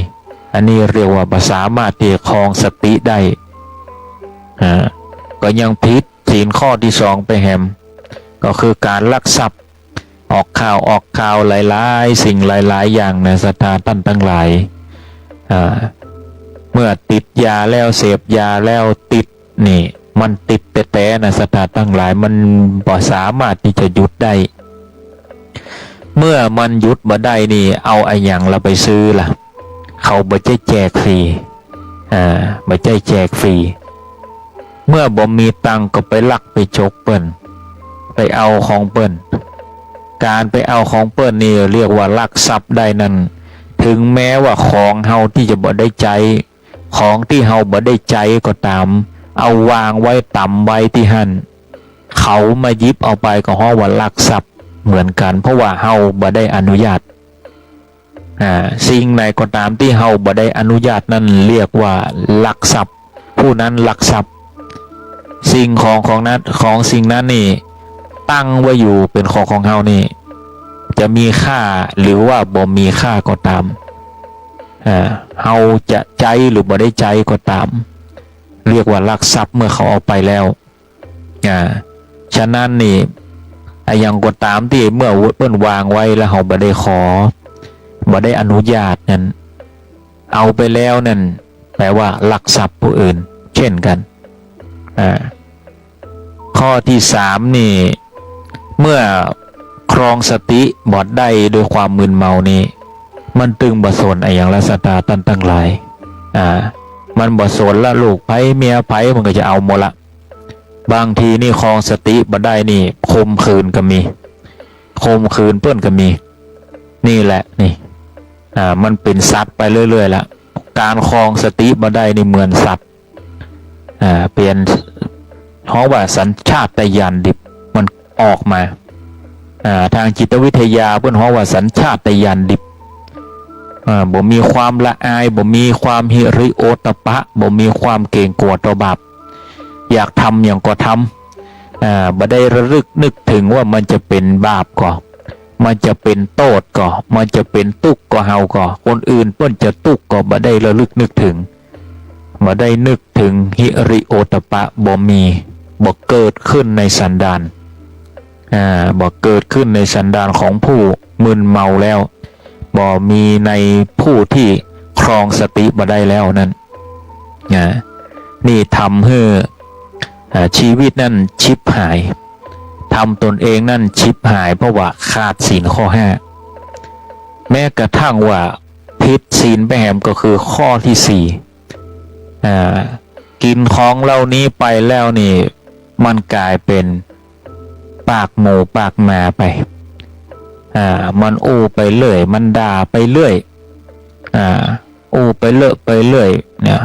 อันนี้เรียกว่าบ่สามารถตี้จะครองสติได้ อ่า ก็ยังผิดศีลข้อตี้สองไปแหม ก็คือก๋านลักทรัพย์ ออกข่าวออกข่าวหลายๆ สิ่งหลายๆ อย่างนะ ศรัทธาต้านตังหลาย อ่า เมื่อติดยาแล้ว เสพยาแล้ว ติดนี่ มันติดแต๊ๆ นะ ศรัทธาต้านตังหลาย มันบ่สามารถตี้จะหยุดได้ เมื่อมันหยุดบ่ได้นี่ เอาอะหยังละไปซื้อละ เขาบ่ใจ้แจกฟรี อ่า บ่ใจ้แจกฟรี เมื่อบ่มีตังค์ก็ไปลักไปจกเปิ้น ไปเอาของเปิ้น ก๋านไปเอาของเปิ้นนี่เรียกว่าลักทรัพย์ได้นั้น เถิงแม้ว่าของเฮาตี้จะบ่ได้ใจ๊ ของตี้เฮาบ่ได้ใจ๊ก็ต๋าม เอาวางไว้ ต๋ำไว้ตี้หั้น เขามาหยิบเอาไปก็ฮ้องว่าลักทรัพย์เหมือนกั๋น เพราะว่าเฮาบ่ได้อนุญาต อ่า สิ่งใดก็ต๋ามตี้เฮาบ่ได้อนุญาตนั้นเรียกว่าลักทรัพย์ ผู้นั้นลักทรัพย์ สิ่งของของนั้น ของสิ่งนั้นนี่ตั้งไว้อยู่เป๋นของของเฮานี่ จะมีค่าหรือว่าบ่มีค่าก็ต๋าม อ่า เฮาจะใจ๊หรือบ่ได้ใจ๊ก็ต๋าม เรียกว่าลักทรัพย์เมื่อเขาเอาไปแล้ว อ่า ฉะนั้นนี่ อะหยังก็ต๋ามตี้เมื่อเปิ้นวางไว้แล้วเฮาบ่ได้ขอ บ่ได้อนุญาตนั้น เอาไปแล้วนั้น แปลว่าลักทรัพย์ผู้อื่น เช่นกั๋น อ่า ข้อตี้สามนี่ เมื่อครองสติบ่ได้ด้วยความมึนเมานี่ มันตึงบ่สนอะหยังละ ศรัทธาต้านตังหลาย อ่า มันบ่สนละลูกใผเมียใผ มันก็จะเอาหมดละ บางทีนี่ครองสติบ่ได้นี่ ข่มขืนก็มี ข่มขืนเปิ้นก็มี นี่แหละนี่ อ่า มันเป๋นสัตว์ไปเรื่อยๆ ละ ก๋านครองสติบ่ได้นี่เหมือนสัตว์ อ่า เป๋น ฮ้องว่าสัญชาตญาณดิบมันออกมา อ่า ตางจิตวิทยาเปิ้นฮ้องว่าสัญชาตญาณดิบ อ่า บ่มีความละอาย บ่มีความหิริโอตตัปปะ บ่มีความเกรงกลัวต่อบาป อยากทำหยังก็ทำ อ่า บ่ได้ระลึกนึกเถิงว่ามันจะเป๋นบาปก่อ มันจะเป๋นโต้ษก่อ มันจะเป๋นตุ๊กข์ก่อเฮาก่อ คนอื่นเปิ้นจะตุ๊กข์ก่อ บ่ได้ระลึกนึกเถิง บ่ได้นึกเถิง หิริโอตตัปปะบ่มี บ่เกิดขึ้นในสันดาน อ่า บ่เกิดขึ้นในสันดานของผู้มึนเมาแล้ว บ่มีในผู้ตี้ครองสติบ่ได้แล้วนั้น นะ นี่ทำหื้อ อ่า ชีวิตนั้นฉิบหาย ทำตนเองนั้นฉิบหาย เพราะว่าขาดศีลข้อห้า แม้กระทั่งว่าผิดศีลไปแหมก็คือข้อตี้สี่ อ่า กิ๋นของเหล่านี้ไปแล้วนี่ มันก๋ายเป๋นปากหมูปากหมาไป อ่า มันอู้ไปเรื่อย มันด่าไปเรื่อย อ่า อู้ไปเลอะไปเรื่อยเนี่ย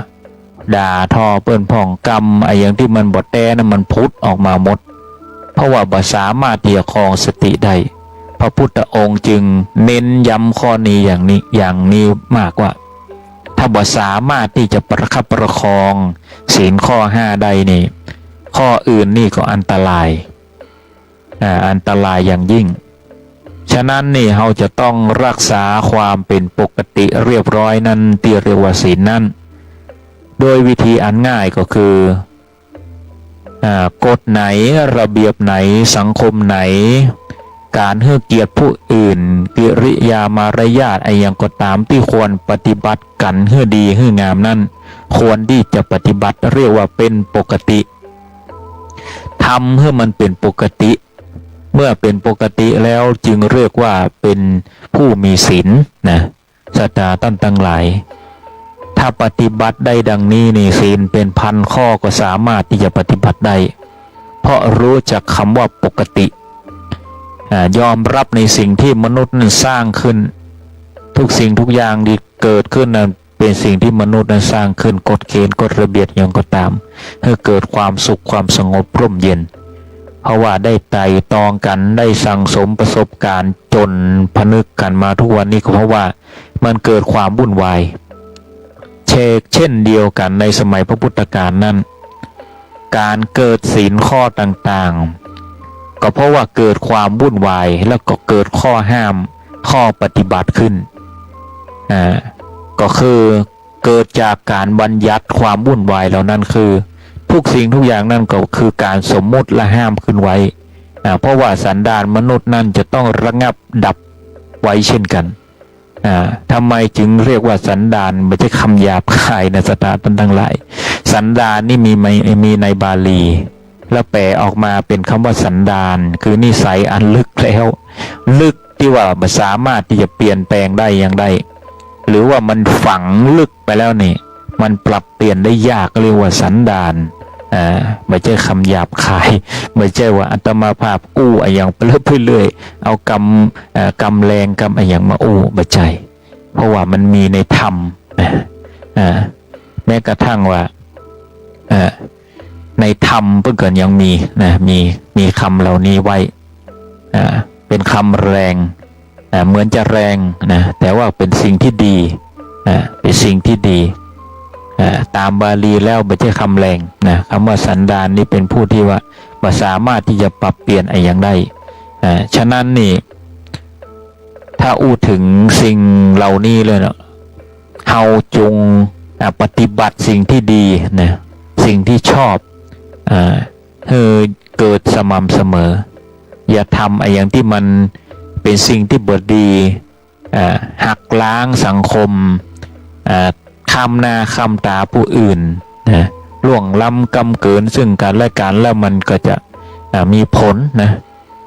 ด่าทอเปิ้นพ่อง กำอะหยังตี้มันบ่แต๊นะมันผุดออกมาหมด เพราะว่าบ่สามารถตี้จะครองสติได้ พระพุทธองค์จึงเน้นย้ำข้อนี้อย่างนี้ อย่างนี้มากว่า ถ้าบ่สามารถตี้จะประคับประคองศีลข้อห้าได้นี่ ข้ออื่นนี่ก็อันตราย อ่า อันตรายอย่างยิ่ง ฉะนั้นนี่เฮาจะต้องรักษาความเป๋นปกติเรียบร้อยนั้นตี้เรียกว่าศีลนั้น โดยวิธีอันง่ายก็คือ อ่า กฎไหน ระเบียบไหน สังคมไหน ก๋านหื้อเกียรติผู้อื่น กิริยามารยาทอะหยังก็ต๋ามตี้ควรปฏิบัติกั๋นหื้อดีหื้องามนั้น ควรตี้จะปฏิบัติ เรียกว่าเป๋นปกติ ทำหื้อมันเป๋นปกติ เมื่อเป๋นปกติแล้วจึงเรียกว่าเป๋นผู้มีศีลนะ ศรัทธาต้านตังหลาย ถ้าปฏิบัติได้ดังนี้นี่ ศีลเป๋นพันข้อก็สามารถตี้จะปฏิบัติได้ เพราะฮู้จักกำว่าปกติ อ่า ยอมฮับในสิ่งตี้มนุษย์นั้นสร้างขึ้น กู้สิ่งกู้อย่างตี้เกิดขึ้นนั้น เป๋นสิ่งตี้มนุษย์นั้นสร้างขึ้น กฎเก๋ณฑ์ กฎระเบียบหยังก็ต๋าม หื้อเกิดความสุข ความสงบร่มเย็น เพราะว่าได้ไตร่ตรองกั๋น ได้สั่งสมประสบก๋ารณ์จ๋นผนึกกั๋นมากู้วันนี้ ก็เพราะว่ามันเกิดความวุ่นวาย เชกเช่นเดียวกั๋นในสมัยพระพุทธกาลนั้น ก๋านเกิดศีลข้อต่างๆ ก็เพราะว่าเกิดความวุ่นวาย แล้วก็เกิดข้อห้าม ข้อปฏิบัติขึ้น อ่า ก็คือเกิดจากก๋านบัญญัติความวุ่นวายเหล่านั้น คือกู้สิ่งกู้อย่างนั้นก็คือก๋านสมมุติและห้ามขึ้นไว้ อ่า เพราะว่าสันดานมนุษย์นั้นจะต้องระงับดับไว้เช่นกั๋น อ่า ทำไมจึงเรียกว่าสันดาน บ่ใจ้กำหยาบคายนะ ศรัทธาต้านตังหลาย สันดานนี่มีไหม มีในบาลี แล้วแปลออกมาเป๋นกำว่าสันดาน คือนิสัยอันลึกแล้ว ลึกตี้ว่าบ่สามารถตี้จะเปลี่ยนแปลงได้อย่างใด หรือว่ามันฝังลึกไปแล้วนี่ มันปรับเปลี่ยนได้ยาก เรียกว่าสันดาน อ่า บ่ใจ้กำหยาบคาย บ่ใจ้ว่าอาตมาภาพอู้อะหยังไปเรื่อยไปเรื่อย เอากำ เอ่อ กำแรงกำอะหยังมาอู้ บ่ใจ้ เพราะว่ามันมีในธรรมนะ อ่า แม้กระทั่งว่า อ่า ในธรรมเปิ้นก็ยังมีนะ มี มีกำเหล่านี้ไว้ อ่า เป๋นกำแรง อ่า เหมือนจะแรงนะ แต่ว่าเป๋นสิ่งตี้ดี อ่า เป๋นสิ่งตี้ดี อ่า ต๋ามบาลีแล้วบ่ใจ้กำแรงนะ กำว่าสันดานนี่เป๋นผู้ตี้ว่าบ่สามารถตี้จะปรับเปลี่ยนอะหยังได้ อ่า ฉะนั้นนี่ ถ้าอู้เถิงสิ่งเหล่านี้แล้วเนาะ เฮาจง อ่า ปฏิบัติสิ่งตี้ดีนะ สิ่งตี้ชอบ อ่า หื้อเกิดสม่ำเสมอ อย่าทำอะหยังตี้มันเป๋นสิ่งตี้บ่ดี อ่า หักล้างสังคม อ่า ข้ามหน้าข้ามต๋าผู้อื่นนะ ล่วงล้ำกำเกินซึ่งกั๋นและกั๋น แล้วมันก็จะ อ่า มีผลนะ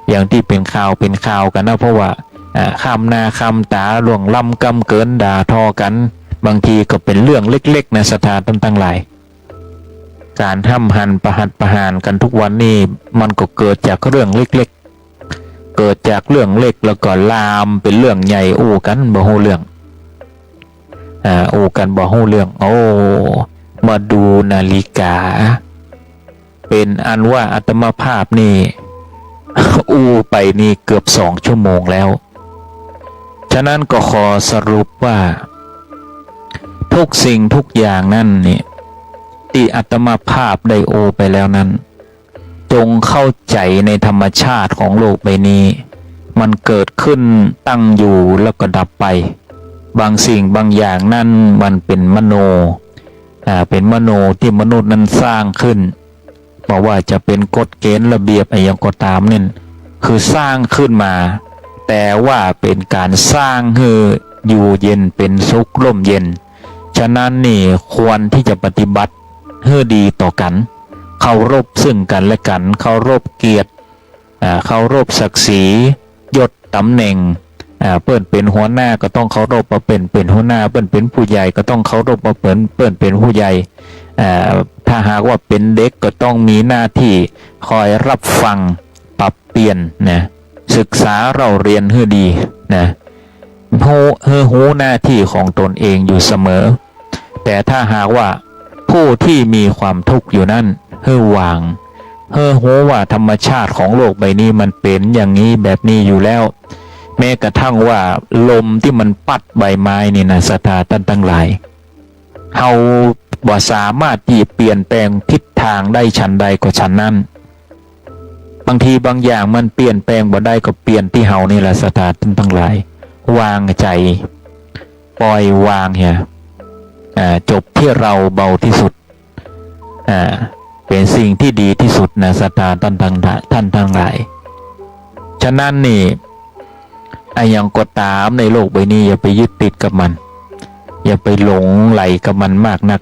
อย่างตี้เป๋นข่าวเป๋นข่าวกั๋นนะ เพราะว่า อ่า ข้ามหน้าข้ามต๋า ล่วงล้ำกำเกิน ด่าทอกั๋น บางทีก็เป๋นเรื่องเล็กๆ นะ ศรัทธาต้านตังหลาย ก๋านห้ามหันประหัตประหารกั๋นกู้วันนี้ มันก็เกิดจากเรื่องเล็กๆ เกิดจากเรื่องเล็กแล้วก็ลามเป๋นเรื่องใหญ่ อู้กั๋นบ่ฮู้เรื่อง อ่า อู้กั๋นบ่ฮู้เรื่อง โอ้ มาดูนาฬิกา เป๋นอันว่าอาตมาภาพนี่ อู้ไปนี่เกือบสองชั่วโมงแล้ว ฉะนั้นก็ขอสรุปว่า ทุกสิ่งทุกอย่างนั้นนี่ ตี้อาตมาภาพได้อู้ไปแล้วนั้น จงเข้าใจ๋ในธรรมชาติของโลกใบนี้ มันเกิดขึ้นตั้งอยู่แล้วก็ดับไป บางสิ่งบางอย่างนั้นมันเป๋นมโน อ่า เป๋นมโนตี้มนุษย์นั้นสร้างขึ้น บ่ว่าจะเป๋นกฎเกณฑ์ระเบียบอะหยังก็ต๋ามเนี่ย คือสร้างขึ้นมา แต่ว่าเป๋นก๋านสร้างหื้ออยู่เย็นเป๋นสุขร่มเย็น ฉะนั้นนี่ควรตี้จะปฏิบัติหื้อดีต่อกั๋น เคารพซึ่งกั๋นและกั๋น เคารพเกียรติ อ่า เคารพศักดิ์ศรี ยศต๋ำแหน่ง อ่า เปิ้นเป๋นหัวหน้าก็ต้องเคารพว่าเปิ้นเป๋นหัวหน้า เปิ้นเป๋นผู้ใหญ่ก็ต้องเคารพว่าเปิ้น เปิ้นเป๋นผู้ใหญ่ อ่า ถ้าหากว่าเป๋นเด็กก็ต้องมีหน้าตี้คอยรับฟัง ปรับเปลี่ยนนะ ศึกษาเล่าเรียนหื้อดีนะ ฮู้ หื้อฮู้หน้าตี้ของตนเองอยู่เสมอ แต่ถ้าหากว่าผู้ตี้มีความทุกข์อยู่นั้น หื้อวาง หื้อฮู้ว่าธรรมชาติของโลกใบนี้มันเป๋นอย่างนี้แบบนี้อยู่แล้ว แม้กระทั่งว่าลมตี้มันปัดใบไม้นี่นะ ศรัทธาต้านตังหลาย เฮาบ่สามารถตี้จะเปลี่ยนแปลงทิศตางได้ฉันใดก็ฉันนั้น บางทีบางอย่างมันเปลี่ยนแปลงบ่ได้ก็เปลี่ยนตี้เฮานี่แหละ ศรัทธาต้านตังหลาย วางใจ๋ ปล่อยวางเหีย อ่า จบตี้เฮาเบาตี้สุด อ่า เป๋นสิ่งตี้ดีตี้สุดนะ ศรัทธาต้านตัง ต้านตังหลาย ฉะนั้นนี่ อะหยังก็ต๋ามในโลกใบนี้อย่าไปยึดติดกับมัน อย่าไปหลงใหลกับมันมากนัก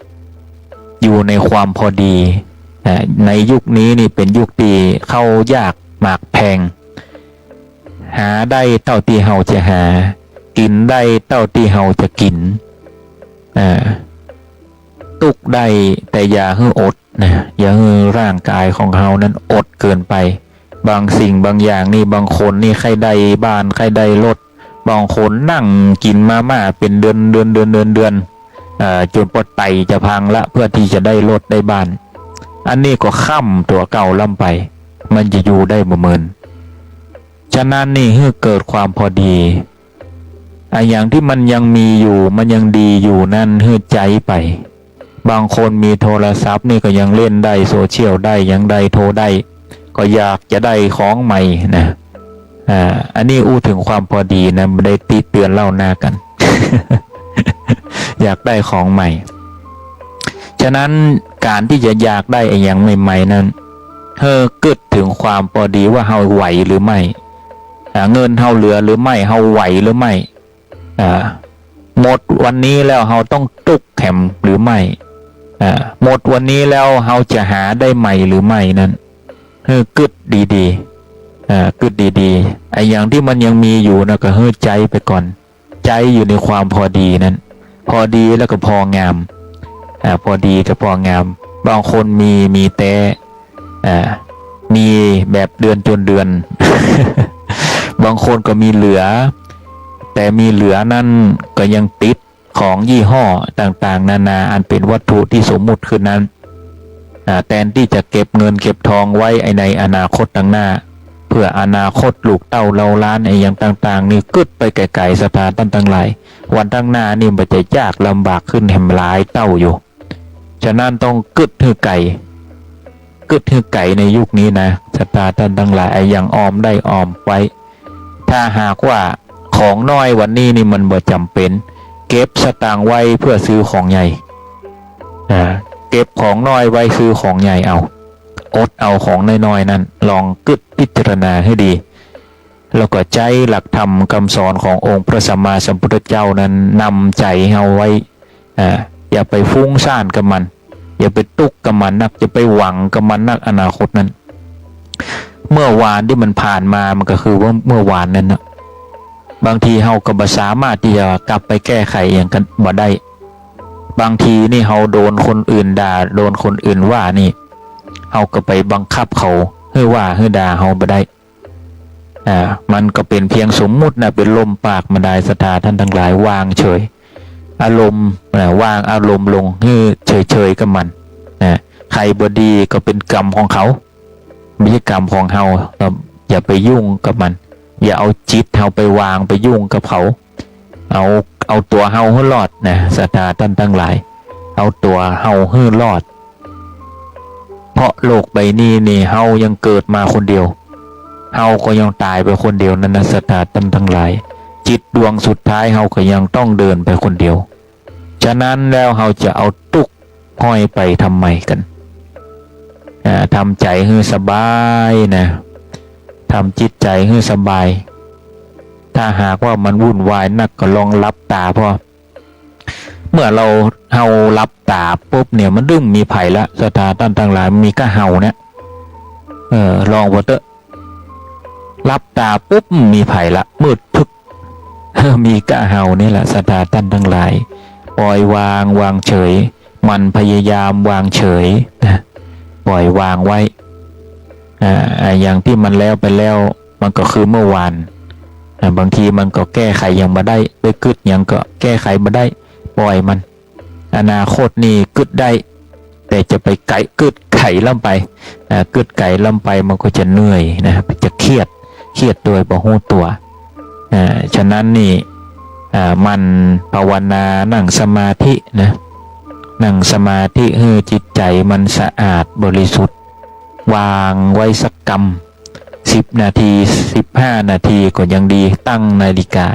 อยู่ในความพอดี อ่า ในยุคนี้นี่เป๋นยุคตี้ข้าวยากหมากแพง หาได้เต้าตี้เฮาจะหา กิ๋นได้เต้าตี้เฮาจะกิ๋น อ่า ตุ๊กได้แต่อย่าหื้ออดนะ อย่าหื้อร่างก๋ายของเฮานั้นอดเกินไป บางสิ่งบางอย่างนี่ บางคนนี่ใค่ได้บ้าน ใค่ได้รถ บางคนนั่งกิ๋นมาม่าเป๋นเดือนเดือน เอ่อ จ๋นปอไตจะพังละ เปื้อตี้จะได้รถได้บ้าน อันนี้ก็ค่ำตั๋วเก่าล้ำไป มันจะอยู่ได้บ่เมิน ฉะนั้นนี่หื้อเกิดความพอดี อะหยังตี้มันยังมีอยู่ มันยังดีอยู่นั้นหื้อใจ๊ไป บางคนมีโทรศัพท์นี่ก็ยังเล่นได้ โซเชียลได้ หยังได้ โทรได้ ก็อยากจะได้ของใหม่นะ อ่า อันนี้อู้เถิงความพอดีนะ บ่ได้ติเตือนเล่าหน้ากั๋น อยากได้ของใหม่ ฉะนั้นก๋านตี้จะอยากได้อะหยังใหม่ๆ นั้น หื้อกึ๊ดเถิงความพอดีว่าเฮาไหวหรือไม่ อ่า เงินเฮาเหลือหรือไม่ เฮาไหวหรือไม่ อ่า หมดวันนี้แล้วเฮาต้องตุ๊กแหมหรือไม่ อ่า หมดวันนี้แล้วเฮาจะหาได้ใหม่หรือไม่นั้น หื้อกึ๊ดดีๆ อ่า กึ๊ดดีๆ อะหยังตี้มันยังมีอยู่นะ ก็หื้อใจ๊ไปก่อน ใจ๊อยู่ในความพอดีนั้น พอดีแล้วก็พองาม อ่า พอดีก็พองาม บางคนมี มีแต๊ อ่า มีแบบเดือนจ๋นเดือน บางคนก็มีเหลือ แต่มีเหลือนั้นก็ยังติดของยี่ห้อต่างๆ นานา อันเป๋นวัตถุตี้สมมุติขึ้นนั้น อ่า แตนตี้จะเก็บเงินเก็บทองไว้ในอนาคตตางหน้า เปื้ออนาคตลูกเต้าเหล่าหลานอะหยังต่างๆ นี่ กึ๊ดไปไก๋ๆ ศรัทธาต้านตังหลาย วันตางหน้านี่มันจะยากลำบากขึ้นแหมหลายเต้าอยู่ ฉะนั้นต้องกึ๊ดหื้อไก๋ กึ๊ดหื้อไก๋ในยุคนี้นะ ศรัทธาต้านตังหลาย อะหยังออมได้ออมไว้ ถ้าหากว่าของน้อยวันนี้นี่มันบ่จ๋ำเป๋น เก็บสตางค์ไว้เปื้อซื้อของใหญ่ อ่า เก็บของน้อยไว้ซื้อของใหญ่เอา อดเอาของน้อยๆ นั้น ลองกึ๊ดพิจารณาหื้อดี แล้วก็ใจ๊หลักธรรมกำสอนขององค์พระสัมมาสัมพุทธเจ้านั้นนำใจ๋เฮาไว้ อ่า อย่าไปฟุ้งซ่านกับมัน อย่าไปตุ๊กกับมันนัก อย่าไปหวังกับมันนัก อนาคตนั้น เมื่อวานตี้มันผ่านมามันก็คือว่าเมื่อวานนั้นนะ บางทีเฮาก็บ่สามารถตี้จะกลับไปแก้ไขอะหยังกั๋นบ่ได้ บางทีนี่เฮาโดนคนอื่นด่า โดนคนอื่นว่านี่ เฮาก็ไปบังคับเขาหื้อว่าหื้อด่าเฮาบ่ได้ อ่า มันก็เป๋นเพียงสมมุตินะ เป๋นลมปากบรรดาศรัทธาต้านตังหลาย วางเฉย อารมณ์ อ่า วางอารมณ์ลงหื้อเฉยๆ กับมัน อ่า ใผบ่ดีก็เป๋นกรรมของเขา บ่ใจ้กรรมของเฮา ก็ อย่าไปยุ่งกับมัน อย่าเอาจิตเฮาไปวางไปยุ่งกับเขา เอา เอาตั๋วเฮาหื้อรอดนะ ศรัทธาต้านตังหลาย เอาตั๋วเฮาหื้อรอด เพราะโลกใบนี้นี่เฮายังเกิดมาคนเดียว เฮาก็ยังต๋ายไปคนเดียวนั้นนะ ศรัทธาต้านตังหลาย จิตดวงสุดท้ายเฮาก็ยังต้องเดินไปคนเดียว ฉะนั้นแล้วเฮาจะเอาตุ๊กข์ห้อยไปทำไมกั๋น อ่า ทำใจ๋หื้อสบายนะ ทำจิตใจ๋หื้อสบาย ถ้าหากว่ามันวุ่นวายนักก็ลองหลับต๋าพอ เมื่อเฮา เฮาหลับต๋าปุ๊บเนี่ย มันตึงมีใผละ ศรัทธาต้านตังหลาย มีก้าเฮาเนี่ย เออ ลองพอเต๊อะ หลับต๋าปุ๊บมีใผละ มืดตึ๊บ มีก้าเฮานี่แหละ ศรัทธาต้านตังหลาย ปล่อยวาง วางเฉย หมั่นพยายามวางเฉยนะ ปล่อยวางไว้ อ่า อ่า อย่างตี้มันแล้วไปแล้ว มันก็คือเมื่อวาน อ่า บางทีมันก็แก้ไขหยังบ่ได้ ไปกึ๊ดหยังก็แก้ไขบ่ได้ ปล่อยมัน อนาคตนี่กึ๊ดได้ แต่จะไปไก๋ กึ๊ดไก๋ล้ำไป อ่า กึ๊ดไก๋ล้ำไปมันก็จะเหนื่อยนะ จะเครียด เครียดโดยบ่ฮู้ตั๋ว อ่า ฉะนั้นนี่ อ่า หมั่นภาวนา นั่งสมาธินะ นั่งสมาธิหื้อจิตใจ๋มันสะอาดบริสุทธิ์ วางไว้สักกำ สิบนาที สิบห้านาทีก็ยังดี ตั้งนาฬิกา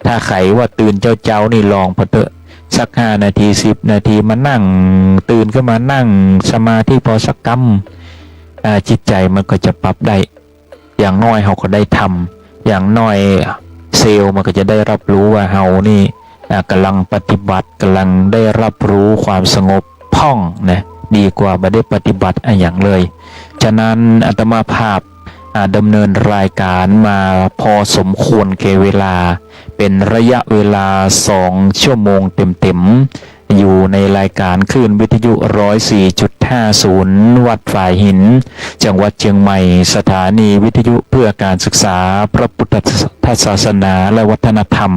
ถ้าใผว่าตื่นเจ๊าๆ นี่ลองพอเต๊อะ สักห้านาที สิบนาที มานั่ง ตื่นขึ้นมานั่งสมาธิพอสักกำ อ่า จิตใจ๋มันก็จะปรับได้ อย่างน้อยเฮาก็ได้ทำ อย่างน้อยเซลล์มันก็จะได้รับรู้ว่าเฮานี่ อ่า ก่ำลังปฏิบัติ ก่ำลังได้รับรู้ความสงบพ่องนะ ดีกว่าบ่ได้ปฏิบัติอะหยังเลย ฉะนั้นอาตมาภาพ อ่า ดำเนินรายการมาพอสมควรแก่เวลา เป๋นระยะเวลาสองชั่วโมงเต๋มๆ อยู่ในรายการคลื่นวิทยุ ร้อยสี่จุดห้าศูนย์ วัดฝายหิน จังหวัดเจียงใหม่ สถานีวิทยุเพื่อการศึกษาพระพุทธศาสนาและวัฒนธรรม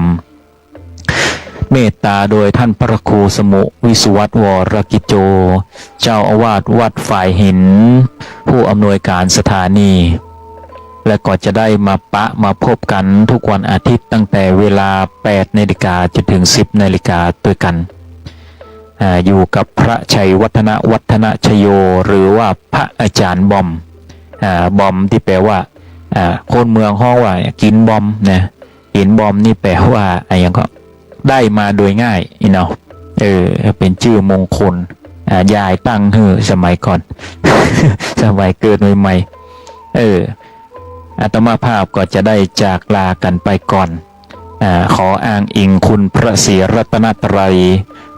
เมตตาโดยท่านพระครูสมุห์ วิสุวัฒน์ วรกิจโจ เจ้าอาวาสวัดฝายหิน ผู้อำนวยการสถานี และก็จะได้มาปะมาพบกั๋นทุกวันอาทิตย์ตั้งแต่เวลาแปดนาฬิกาจนถึงสิบนาฬิกาตวยกั๋น อ่า อยู่กับพระชัยวัฒนะ วัฒนชโย หรือว่าพระอาจารย์บอม อ่า บอมตี้แปลว่า อ่า คนเมืองฮ้องว่ากิ๋นบอมนะ กิ๋นบอมนี่แปลว่าอะหยังก็ ได้มาโดยง่าย อี้เนาะ เออ เป๋นจื้อมงคล อ่า ยายตั้งหื้อสมัยก่อน สมัยเกิดใหม่ๆ เออ อาตมาภาพก็จะได้จากลากั๋นไปก่อน อ่า ขออ้างอิงคุณพระศรีรัตนตรัย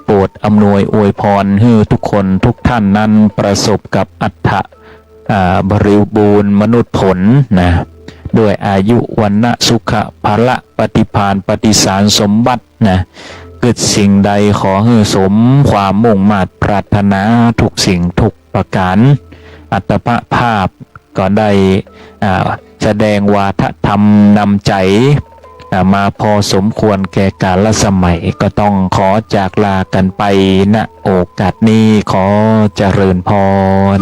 โปรดอำนวยอวยพรหื้อทุกคนทุกท่านนั้นประสบกับอัตถะ อ่า บริบูรณ์มนุษย์ผลนะ ด้วยอายุ วรรณะ สุขะ พละ ปฏิภาณ ปฏิสารสมบัตินะ กึ๊ดสิ่งใดขอหื้อสมความมุ่งมาดปรารถนาทุกสิ่งทุกประก๋าน อาตมาภาพก็ได้ อ่า แสดงวาทะธรรมนำใจ๋ อ่า มาพอสมควรแก่กาลสมัย ก็ต้องขอจากลากั๋นไป ณ โอกาสนี้ ขอเจริญพร